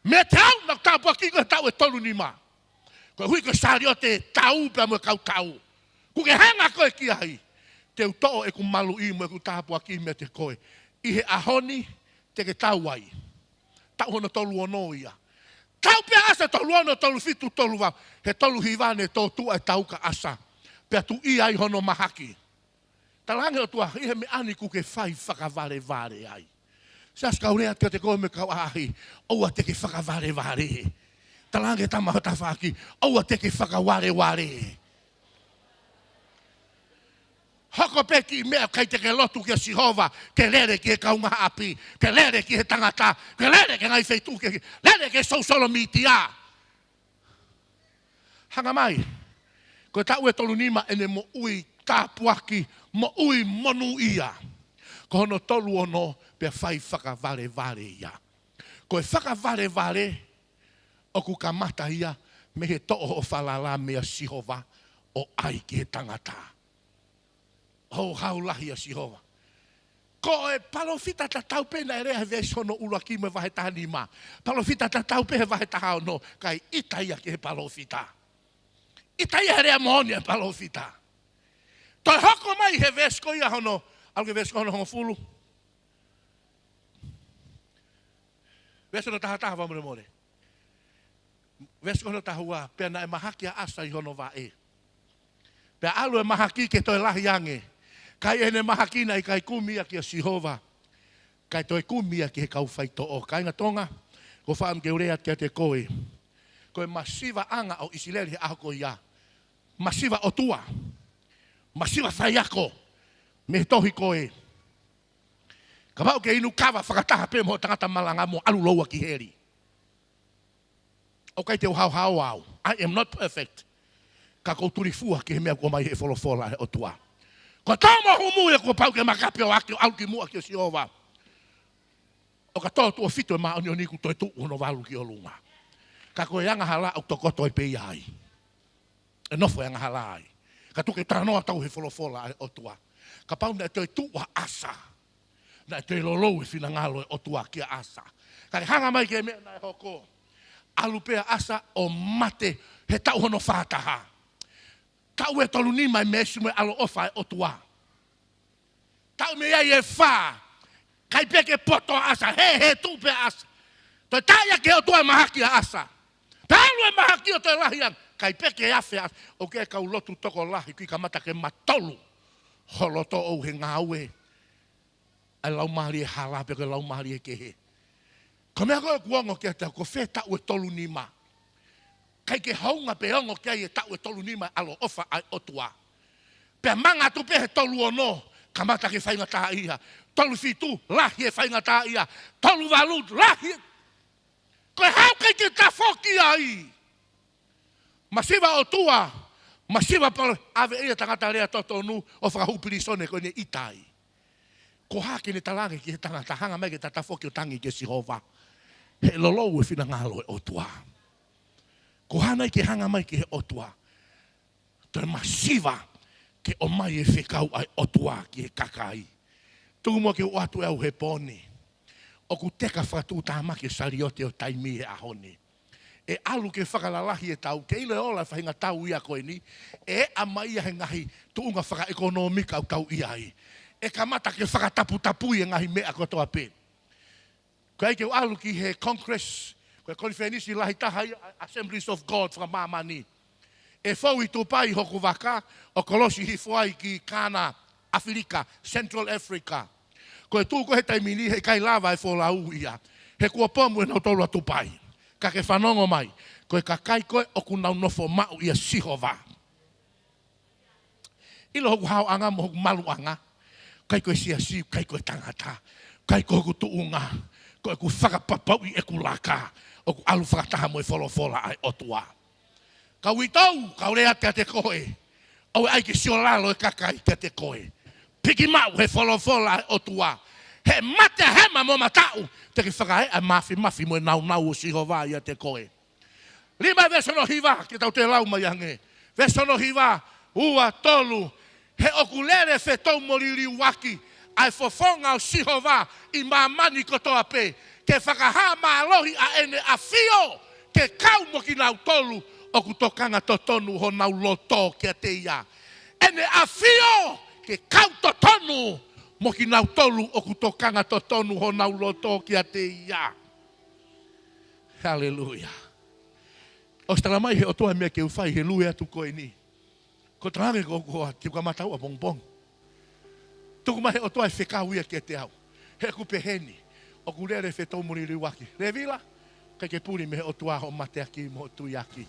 meiate au, naʻa ku tāpuakiʻi koe he taʻu ʻe tolu nima. Koeʻuhi ko e saliote tau pea mo e kau tau kuo ke hanga koe ki ai, te u toʻo ʻeku maluʻi mo ʻeku tāpuaki meiate koe. ʻI he ʻaho ni te ke tau ai. Taʻu hono tolu ono ia. Tau pē ʻa ʻAsa tolu ono, tolu fitu, tolu valu. He tolu hiva ne tōtuʻa e tau kia ʻAsa, pea tuʻia ai hono mahaki. Talaange ʻOtua, ʻi he meʻa ni kuo ke fai fakavalevale ai. Siasi, kau lea atu kiate koe mo e kau ʻaʻahi, ʻoua te ke fakavalevale. Talaange ki he tama ho tafaʻaki, ʻoua te ke fakavalevale. Hoko pē kiʻi meʻa ʻikai te ke lotu kia Sihova, ke lele ki he kaungāʻapi, ke lele ki he tangata, ke lele ki he ngaahi feituʻu, ke lele ki he social media. Hanga mai, ko e taʻu ʻe tolu nima ʻene moʻui tāpuaki, moʻui monūʻia. Ko hono tolu ono pea fai fakavalevale ia. Ko e fakavalevale ʻoku kamata ia mei he toʻo hoʻo falala meia Sihova ʻo ʻai ki he tangata. Houhau lahi ʻa Sihova. Ko e palōfita tatau pē naʻe lea he veesi hono ʻuluaki mo e vahe taha nima. Palōfita tatau pē he vahe taha ono, kae ʻita ia ki he palōfita. ʻIta ia he lea moʻoni ʻa e palōfita. Toe hoko mai he veesi ko ia hono, ʻalu ki he veesi ko hono hongofulu. Veesi hono taha taha, fakamolemole. Veesi ko hono taha ua, pea naʻe mahaki ʻa ʻAsa ʻi hono vaʻe. Pea ʻalu e mahaki ke toe lahi ange. Ka ʻi heʻene mahaki naʻe ʻikai kumi ia kia Sihova, kae toe kumi ia ki he kau faitoʻo. Kāinga Tonga, ʻoku ou fakaʻamu ke u lea atu kiate koe. Ko e masivaʻanga ʻo ʻIsileli he ʻaho ko ia. Masiva ʻotua. Masiva faiako. Mei he tohi ko ē. Kapau ʻoku ke inu kava fakataha pē mo e tangata malanga mo ʻalu lōua ki heli. ʻOku ʻikai te u haohaoa au. I am not perfect. Ka ʻoku ou tulifua ki he meʻa kuo ʻomai he folofola ʻa e ʻOtua. Ko e tō mo humu ia kuo pau ke makape ʻo ʻaki ʻo ʻalu ki muʻa kia Sihova. ʻO ka tō tuʻo fitu e māʻoniʻoni kuo toe tuʻu hono valu ki ʻolunga. Ka ko e angahala ʻoku tokoto ai pē ia ai. ʻE nofo e angahala ai. Ka tuku ke talanoa atu he folofola ʻa e ʻOtua. Kapau naʻe toe tuʻu ʻa ʻAsa, naʻe toe lolou e finangalo ʻo e ʻOtua kia ʻAsa. Kae hanga mai ki he meʻa naʻe hoko. ʻAlu pē ʻa ʻAsa ʻo mate he taʻu hono fā taha. Taʻu ʻe tolu nima e meesi mo e ʻaloʻofa ʻa e ʻOtua. Taʻu mei ai e fā. ʻIkai pē ke poto ʻa ʻAsa, he, he tuʻu pē ʻa ʻAsa. Toe tā ia ki he ʻOtua e mahaki ʻa ʻAsa. Pea ʻalu e mahaki ʻo toe lahi ange. ʻIkai pē ke afe ʻa ʻAsa. ʻOku ʻi ai e kau lotu tokolahi, ʻoku kamata ke matolu ho loto ʻoʻou he ngāue ʻa e laumālie hala pe ko e laumālie kehe. Ko e meʻa ko ē ʻoku ongo kiate au, ko fē taʻu ʻe tolu nima. ʻIkai ke hounga pe ongo ki ai e taʻu ʻe tolu nima e ʻaloʻofa ʻa e ʻOtua. Pea manga atu pē he tolu ono, kamata ke faingataʻaʻia. Tolu fitu, lahi e faingataʻaʻia. Tolu valu, lahi. Ko e hā ʻoku ʻikai ke tafoki ai? Masiva ʻotua, masiva palo, ʻave ia tangata lea totonu ʻo fakahū pilīsone ko ʻene ʻita ai. Ko e hā ke ne talaange ki he tangata, hanga mai ke ta tafoki ʻo tangi kia Sihova? He lolou e finangalo ʻo e ʻOtua. Ko e hā nai ke hanga mai ki he ʻOtua? Toe masiva ke ʻomai e fekau ʻa e ʻOtua ki he kakai. Tuku muʻa ke u ʻoatu ʻe au he pō ni. ʻOku teka fakatuʻutāmaki e saliote ʻo taimi he ʻaho ni. ʻE ʻalu ke fakalalahi e tau, ke ʻilo e ola e faʻahinga tau ia ko eni, ʻe ʻama ia he ngaahi tuʻunga fakaʻekonōmika ʻoku tau ʻi ai. ʻe kamata ke fakataputapui e ngaahi meʻa kotoa pē. Ko ia ke u ʻalu ki he Congress, ko e konifelenisi lahi taha ia ʻa e Assemblies of God fakamāmani. ʻE fou ʻi Tupai hoku vaka, ʻo kolosi hifo ai ki Kāna, ʻAfilika, Central Africa. Ko e tuʻu ko ē he taimi ni heʻikai lava e folau ia. He kuo pomu ʻe nautolu ʻa Tupai. Ka ke fanongo mai, ko e kakai ko ē ʻoku nau nofo maʻu ʻia Sihova. ʻIlo hoku haoʻanga mo hoku maluʻanga. ʻIkai ko e siasi, ʻikai ko e tangata, ʻikai ko hoku tuʻunga. Ko ʻeku fakapapauʻi ʻeku laka ʻoku ʻalu fakataha mo e folofola ʻa e ʻOtua. Ka uitou, ka u lea kiate koe. ʻOua ʻe ʻai ke siolalo e kakai kiate koe. Piki maʻu he folofola ʻa e ʻOtua. He mate ʻa hema mo mataʻu, te ke fakaeʻa e māfimafi mo e nāunau ʻo Sihova ʻiate koe. Lima e veesi hono hiva, ke tau toe lau mai ange. Veesi hono hiva, ua, tolu. He ʻoku lele fetou mo liliuaki ʻa e fofonga ʻo Sihova ʻi māmani kotoa pē, ke fakahā mālohi ʻa ʻene ʻafio ke kau mo kinautolu ʻoku tokanga totonu honau loto kiate ia. ʻEne ʻafio ke kau totonu mo kinautolu ʻoku tokanga totonu honau loto kiate ia. Haleluia. ʻOsi tala mai he ʻOtua e meʻa ke u fai he lue atu ko eni. Ko e talaange ko, ko ʻa, ke u kamata ʻapongipongi. Tuku mai he ʻOtua e fekau ia kiate au. He ʻoku pehē ni, ʻoku lele fetou mo liliuaki. Levila, ʻikai ke puli mei he ʻOtua hoʻo mateaki mo hoʻo tuiaki.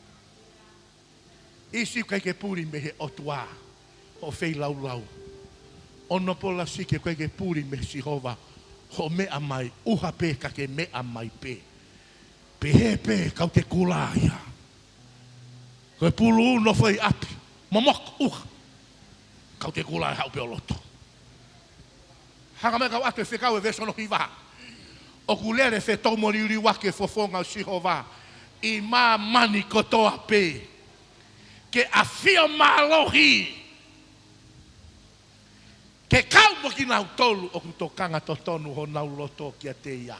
ʻIsi, ʻikai ke puli mei he ʻOtua hoʻo feilaulau. ʻOnopolasi, ʻikai ke puli mei Sihova hoʻo meʻa mai. ʻUha pē ka ke meʻa mai pē. Pehē pē kau te kula ia. Ko e pulu nofo ʻi ʻapi, momoko, ʻuha. Kau te kula e haʻu pē ʻo loto. Hanga mai kau ʻoatu e fekau e veesi hono hiva. ʻOku lele fetou mo liliuaki e fofonga ʻo Sihova ʻi māmani kotoa pē, ke ʻafio mālohi ke kau mo kinautolu ʻoku tokanga totonu honau loto kiate ia.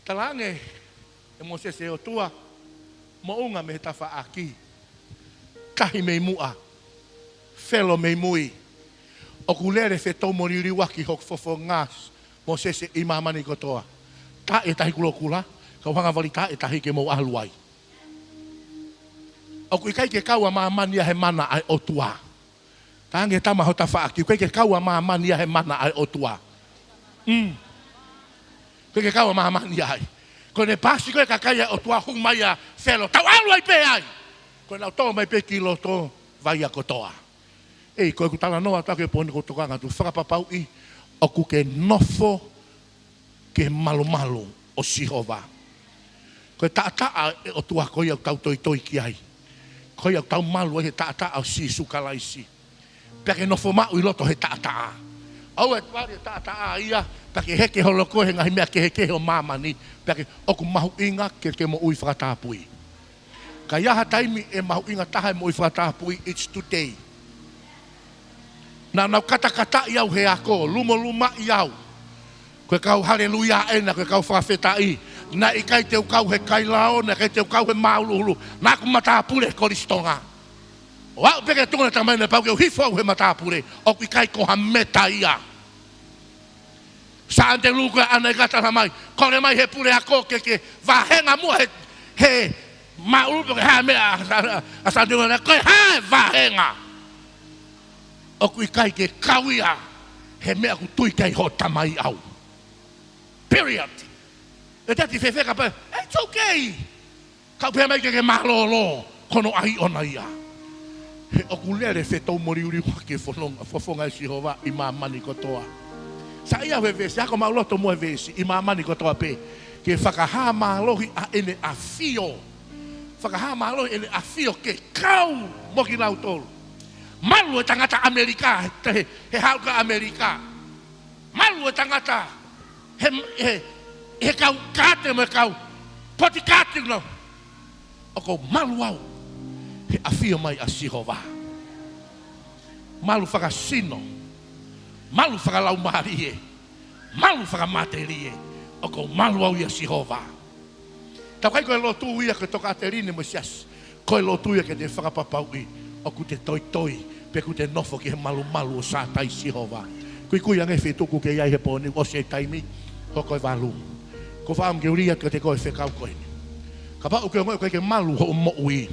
Talaange ʻe Mōsese, ʻOtua, moʻunga mei he tafaʻaki, tahi mei muʻa, Felo mei mui. ʻOku lele fetou mo liliuaki hoku fofonga, Mōsese, ʻi māmani kotoa. Taaʻi e tahi kulokula, kau hanga vali taaʻi e tahi ke mou ʻalu ai. ʻOku ʻikai ke kau ʻa māmani ia he mana ʻa e ʻOtua. Talaange tama ho tafaʻaki, ʻoku ʻikai ke kau ʻa māmani ia he mana ʻa e ʻOtua. Mm. ʻIkai ke kau ʻa māmani ia ai. Ko ʻene paasi ko ē kakai ʻa e ʻOtua, hū mai ʻa Felo, tau ʻalu ai pē ai. Ko ʻenau tō mai pē ki loto vai ʻa kotoa. ʻEi, ko ʻeku talanoa atu ʻaki e poini ko e tokanga atu, fakapapauʻi ʻoku ke nofo ki he malumalu ʻo Sihova. Ko e taʻataʻa ʻo e ʻOtua ko ia ʻoku tau toitoi ki ai. Ko ia ʻoku tau malu ai he taʻataʻa ʻo Sīsū Kalaisi. Pea ke nofo maʻu ʻi loto he taʻataʻa. ʻOua ʻe tuali e taʻataʻa ia, pea ke heke holo koe he ngaahi meʻa kehekehe ʻo māmani, pea ke, ʻoku mahuʻinga ke, ke moʻui fakatapui. Ka ʻi ai ha taimi ʻe mahuʻinga taha e moʻui fakatapui, it's today. Naʻa nau katakataʻi au he ako, lumolumaʻi au. Ko e kau haleluia ena, ko e kau fakafetaʻi. Naʻe ʻikai te u kau he kailao, naʻe ʻikai te u kau he māʻuluʻulu. Naʻa ku matāpule Kolisi Tonga. ʻO aʻu pē ki he tuʻunga naʻe talamai naʻe pau ke u hifo au he matāpule, ʻoku ʻikai ko ha meta ia. Sāntelū ko ē ʻaʻana ʻikai talamai, kole mai he puleako ke, ke vāhenga muʻa he, he māʻulu pe ko e hā e meʻa ʻa, ʻa, ʻa Sāntelū, ko e hā e vāhenga. ʻOku ʻikai ke kau ia he meʻa ʻoku tui ki ai hoʻo tamai ʻau. Period. ʻE tati fēfē kapau, it's okay. Kau pē mai ke ke mālōlō, ko hono ʻai ʻona ia. He ʻoku lele fetou mo liliuaki e fofonga, fofonga ʻo Sihova ʻi māmani kotoa. Saiʻia he veesi, ako maʻuloto mo e veesi, ʻi māmani kotoa pē, ke fakahā mālohi ʻa ʻene ʻafio. Fakahā mālohi ʻene ʻafio ke kau mo kinautolu. Malu e tangata ʻAmelika, he, he haʻu ki ʻAmelika. Malu e tangata he, he, he kau kāte mo e kau poti kāte nau. ʻOku ou malu au he ʻafio mai ʻa Sihova. Malu fakasino, malu fakalaumālie, malu fakamatelie. ʻOku ou malu au ʻia Sihova. Tau kai ko e lotu ia ko e tokāteline mo e siasi. Ko e lotu ia ke te fakapapauʻi ʻoku te toitoi, pe ʻoku te nofo ki he malumalu ʻo Satai Sihova. Kuikui ange feituʻu ʻoku ke ʻi ai he pō ni, ʻosi e taimi, hoko e valu. ʻOku ou fakaʻamu ke u lea atu kiate koe he fekau ko eni. Kapau ʻoku ke ongoʻi ʻoku ʻikai ke malu hoʻo moʻui.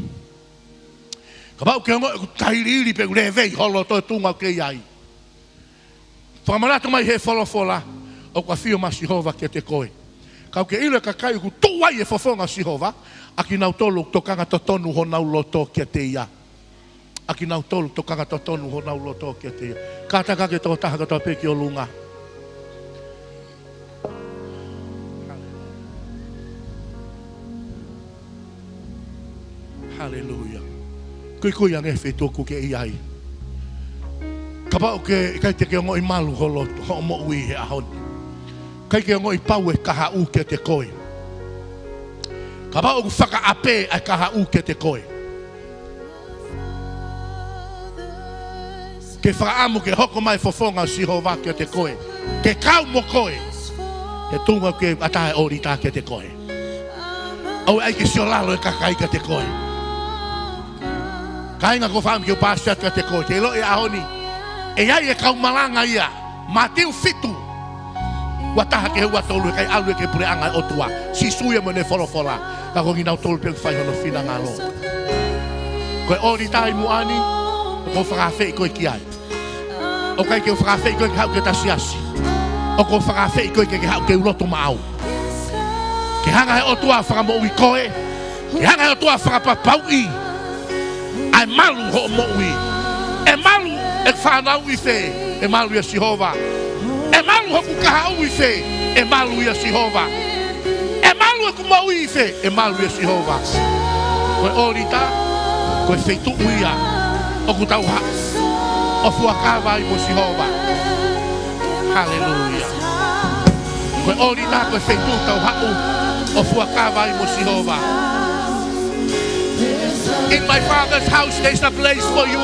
Kapau ʻoku ke ongoʻi ʻoku tailiili pe ʻoku levei ho loto he tuʻunga ʻoku ke ʻi ai. Fakamanatu mai he folofola, ʻoku ʻafio mai Sihova kiate koe. Ka ʻoku ke ʻilo e kakai ʻoku tuʻu ai e fofonga ʻo Sihova, ʻa kinautolu ʻoku tokanga totonu honau loto kiate ia. ʻA kinautolu ʻoku tokanga totonu honau loto kiate ia. Kātaki ke tō taha kotoa pē ki ʻolunga. Haleluia. Kuikui ange feituʻu ʻoku ke ʻi ai. Kapau ʻoku ʻikai te ke ongoʻi malu ho loto, hoʻo moʻui he ʻaho ni. ʻIkai ke ongoʻi pau e kahaʻu kiate koe. Kapau ʻoku fakaʻapē ʻa e kahaʻu kiate koe. Ke fakaʻamu ke hoko mai e fofonga ʻo Sihova kiate koe. Ke kau mo koe. He tuʻunga ʻoku ke ʻatā e ʻōlita kiate koe. ʻOua ʻe ʻai ke siolalo e kakai kiate koe. Kāinga, ʻoku ou fakaʻamu ke u paasi atu kiate koe. Ke ʻilo e ʻaho ni. ʻE ʻi ai e kau malanga ia. Mātiu fitu. Ua taha ki he ua tolu, ʻikai ʻalu ia ki he puleʻanga ʻo e ʻOtua. Sīsū ia mo ʻene folofola. Ka ko kinautolu pē ʻoku fai hono finangalo. Ko e ʻōlita ʻi muʻa ni, ʻoku ou fakaafeʻi koe ki ai. ʻOku ʻikai ke u fakaafeʻi koe ke haʻu ki he siasi. ʻOku ou fakaafeʻi koe ke, ke haʻu ke u lotu maʻau. Ke hanga he ʻOtua ʻo fakamoʻui koe. Ke hanga he ʻOtua ʻo fakapapauʻi ʻa e malu hoʻo moʻui. ʻE malu e fānau ʻi fē? ʻE malu ʻia Sihova. ʻE malu hoku kahaʻu ʻi fē? ʻE malu ʻia Sihova. ʻE malu ʻeku moʻui ʻi fē? ʻE malu ʻia Sihova. Ko e ʻōlita, ko e feituʻu ia ʻoku tau haʻu ʻo fuakava ai mo Sihova. Haleluia. Ko e ʻōlita, ko e feituʻu ʻoku tau haʻu ʻo fuakava ai mo Sihova. In my Father's house, there's a place for you.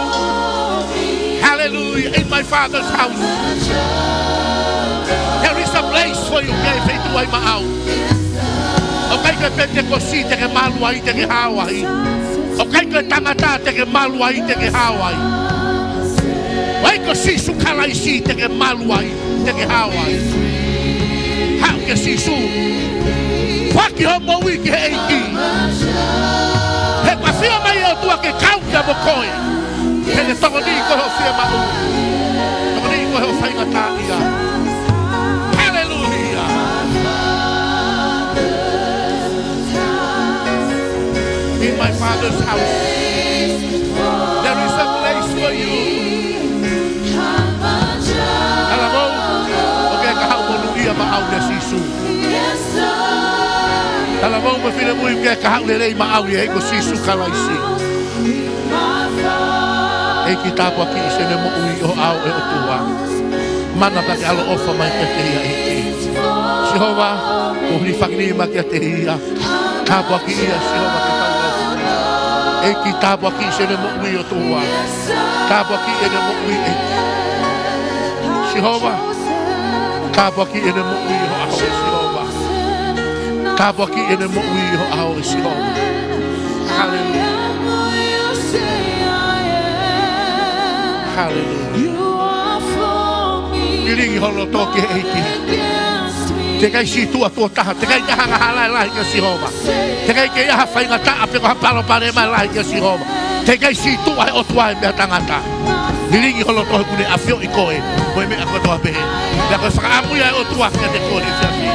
Hallelujah. In my Father's house, there is a place for you. ʻOku ʻi ai e feituʻu ai maʻau. ʻOku ʻikai ko e Penitekosi te ke malu ai, te ke hao ai. ʻOku ʻikai ko e tangata te ke malu ai, te ke hao ai. ʻOku ʻikai ko Sīsū Kalaisi te ke malu ai, te ke hao ai. Haʻu kia Sīsū. Foaki hoʻo moʻui ki he ʻEiki. He ʻoku ʻafio mai e ʻOtua ke kau kia mo koe. He ʻe tokoniʻi koe hoʻo fiemaʻu. Tokoniʻi koe hoʻo faingataʻaʻia. Haleluia. In my Father's house, there is a place for you. Talavou, ʻoku ke kei haʻu monūʻia maʻau kia Sīsū? Talavou mo e finemui, ʻoku ke kei haʻu lelei maʻau ʻia Sīsū Kalaisi? ʻEiki, tāpuakiʻi siʻene moʻui ʻi ho ʻao, ʻe ʻOtua. Mana pea ke ʻaloʻofa mai kiate ia, ʻEiki. Sihova, ʻoku ou hilifakinima kiate ia. Tāpuakiʻi ia, Sihova, ke tau lau. ʻEiki, tāpuakiʻi siʻene moʻui, ʻOtua. Tāpuakiʻi ʻene moʻui, ʻEiki. Sihova, tāpuakiʻi ʻene moʻui ʻi ho ʻao, Sihova. Tāpuakiʻi ʻene moʻui ʻi ho ʻao, Sihova. Haleluia. Haleluia. Lilingi ho loto ki he ʻEiki. Teʻeki ai sītuʻa tuʻo taha, teʻeki ai ke ʻi ai ha angahala ʻe lahi kia Sihova. Teʻeki ai ke ʻi ai ha faingataʻa pe ko ha palopalema ʻe lahi kia Sihova. Teʻeki ai sītuʻa ʻe he ʻOtua e meʻa ʻa tangata. Lilingi ho loto he ʻoku ne ʻafioʻi koe mo e meʻa kotoa pē. Pea ko e fakaʻamu ia ʻa e ʻOtua kiate koe he efiafi ni.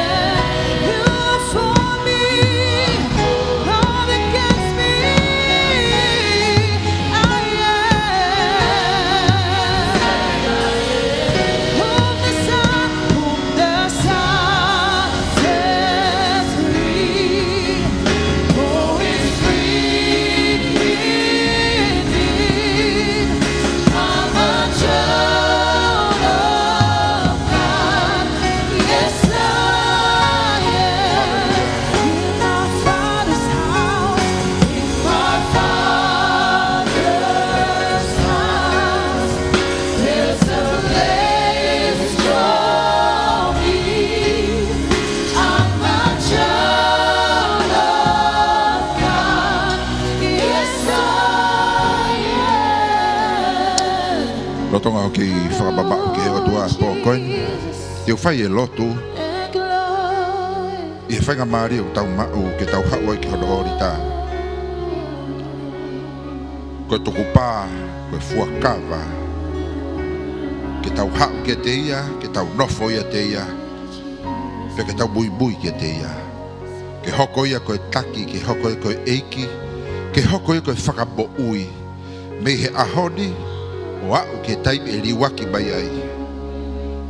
Lolotonga ʻoku ou kei fakapapau ki he ʻOtua he pō ko eni, te u fai e lotu ʻi he faingamālie ʻoku tau maʻu ke tau haʻu ai ki hono ʻōlita. Ko e tukupā, ko e fuakava ke tau haʻu kiate ia, ke tau nofo ʻiate ia, pea ke tau muimui kiate ia. Ke hoko ia ko e taki, ke hoko ia ko e ʻeiki, ke hoko ia ko e fakamoʻui mei he ʻaho ni ʻo aʻu ki he taimi ʻe liuaki mai ai.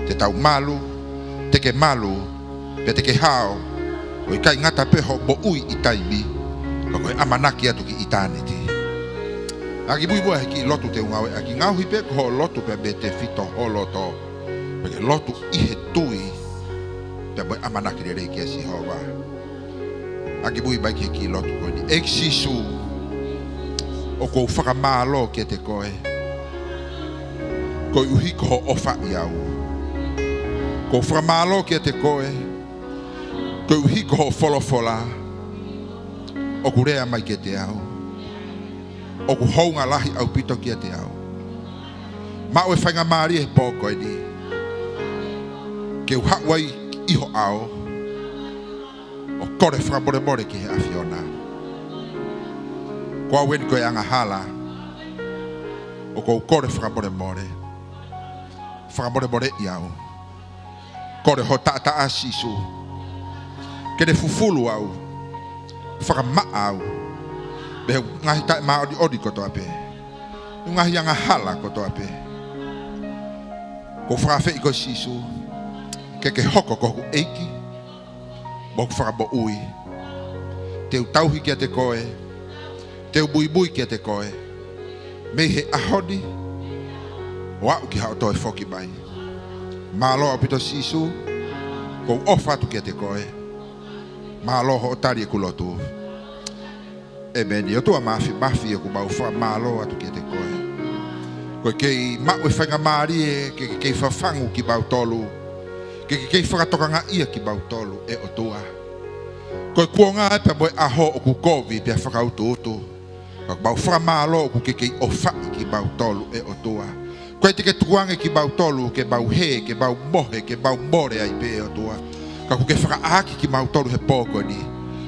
Te tau malu, te ke malu, pea te ke hao, ʻo ʻikai ngata pē hoʻo moʻui ʻi taimi, ka ko e ʻamanaki atu ki ʻitāniti. ʻAki muimui he kiʻi lotu te u ngāueʻaki, ngaohi pē ko hoʻo lotu pea mei he tefito ho loto, pea ke lotu ʻi he tui pea mo e ʻamanaki lelei kia Sihova. ʻAki muimui mai ki he kiʻi lotu ko eni. ʻEiki Sīsū, ʻoku ou fakamālō kiate koe koeʻuhi ko hoʻo ʻofaʻi au. ʻOku ou fakamālō kiate koe koeʻuhi ko hoʻo folofola ʻoku lea mai kiate au, ʻoku hounga lahi ʻaupito kiate au. Maʻu e faingamālie he pō ko eni ke u haʻu ai ʻi ho ʻao ʻo kole fakamolemole ki he ʻAfiona. Ko au eni ko e angahala, ʻoku ou kole fakamolemole. Fakamolemoleʻi au. Kole ho taʻataʻa Sīsū ke ne fufulu au, fakamaʻa au mei he ngaahi taʻemāʻoniʻoni kotoa pē, ngaahi angahala kotoa pē. ʻOku ou fakaafeʻi koe Sīsū ke ke hoko ko hoku ʻEiki mo hoku Fakamoʻui. Te u tauhi kiate koe, te u muimui kiate koe mei he ʻaho ni ʻo aʻu ki haʻo toe foki mai. Mālō ʻaupito Sīsū, ʻoku ou ʻofa atu kiate koe. Mālō hoʻo tali ʻeku lotu. ʻEmeni. ʻOtua Māfimafi, ʻoku mau fakamālō atu kiate koe. Ko e kei maʻu e faingamālie ke ke kei fafangu kimautolu, ke ke kei fakatokangaʻi kimautolu, ʻe ʻOtua. Ko e kuonga pea mo e ʻaho ʻoku kovi pea fakautuutu. Ka ʻoku mau fakamālō ʻoku ke kei ʻofaʻi kimautolu, ʻe ʻOtua. ʻOku ʻikai te ke tukuange kimautolu ke mau hē, ke mau mohe, ke mau mole ai pē, ʻe ʻOtua. Ka ʻoku ke fakaʻāki kimautolu he pō ko eni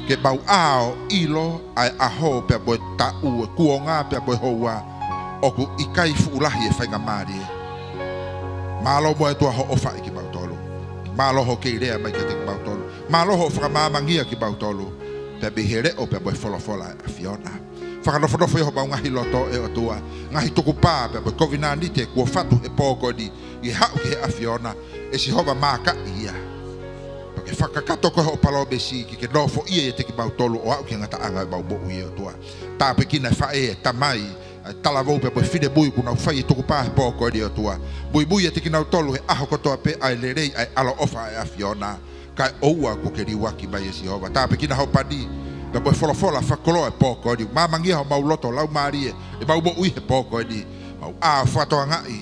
ke mau ʻā ʻo ʻilo ʻa e ʻaho pea mo e taʻu, e kuonga pea mo e houa, ʻoku ʻikai fuʻu lahi e faingamālie. Mālō muʻa ʻe ʻOtua hoʻo ʻofaʻi kimautolu. Mālō hoʻo kei lea mai kiate kimautolu. Mālō hoʻo fakamāmangia kimautolu pea mei he leʻo pea mo e folofola ʻa e ʻAfiona. Fakanofonofo ʻi homau ngaahi loto, ʻe ʻOtua, ngaahi tukupā pea mo e kovinānite kuo fatu he pō ko eni ʻi he haʻu ki he ʻAfiona. ʻE Sihova, mākaʻi ia. Pea ke fakakakato koe hoʻo palōmesi ke ke nofoʻia ʻiate kimautolu ʻo aʻu ki he ngataʻanga ʻemau moʻui, ʻe ʻOtua. Tāpuekina e faʻē, e tamai, ʻa e talavou pea mo e finemui ʻoku nau fai e tukupā he pō ko eni, ʻe ʻOtua. Muimui ʻiate kinautolu he ʻaho kotoa pē ʻa e lelei, ʻa e ʻaloʻofa ʻa e ʻAfiona, kae ʻoua kuo ke liuaki mai, ʻe Sihova. Tāpuekina hoʻo pani pea mo e folofola fakakoloa he pō ko eni. Māmangia homau loto, laumālie, ʻemau moʻui he pō ko eni. Mau ʻā ʻo fakatokangaʻi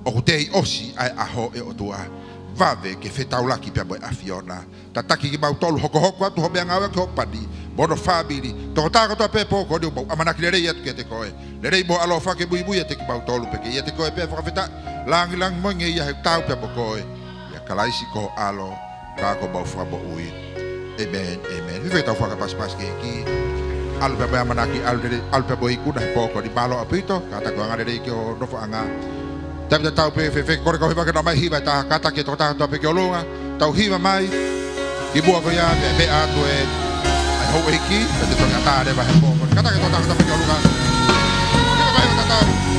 ʻoku teʻi ʻosi ʻa e ʻaho, ʻe ʻOtua. Vave ke fetaulaki pea mo e ʻAfiona. Tataki kimautolu, hokohoko atu hoʻo meʻangāue ki hoʻo pani mo hono fāmili, tokotaha kotoa pē he pō ko eni, ʻoku mau ʻamanaki lelei atu kiate koe. Lelei mo e ʻaloʻofa ke muimui ʻiate kimautolu pē, ke ʻiate koe pē fakafetaʻi, lāngilangi mo e ngeia, he ʻoku taau pea mo koe. ʻIa Kalaisi ko ho ʻAlo, ka ko homau Fakamoʻui. ʻEmeni, ʻemeni. Fēfē ʻetau fakapasipasi ki he ʻEiki? ʻAlu pē mo e ʻamanaki, ʻalu lelei, ʻalu pē mo e ikuna he pō ko eni. Mālō ʻaupito, kātaki ʻo anga lelei ki ho nofoʻanga. Taimi tatau pē, fēfē, kole kau hiva ke nau ōmai hiva ʻe taha, kātaki e tokotaha kotoa pē ki ʻolunga. Tau hiva mai kimuʻa ko ia, pea meʻa atu e, ʻa e houʻeiki, pea te toki ʻatā leva he pō ko eni. Kātaki e tokotaha kotoa pē ki ʻolunga. Hiva mai ʻo tatau.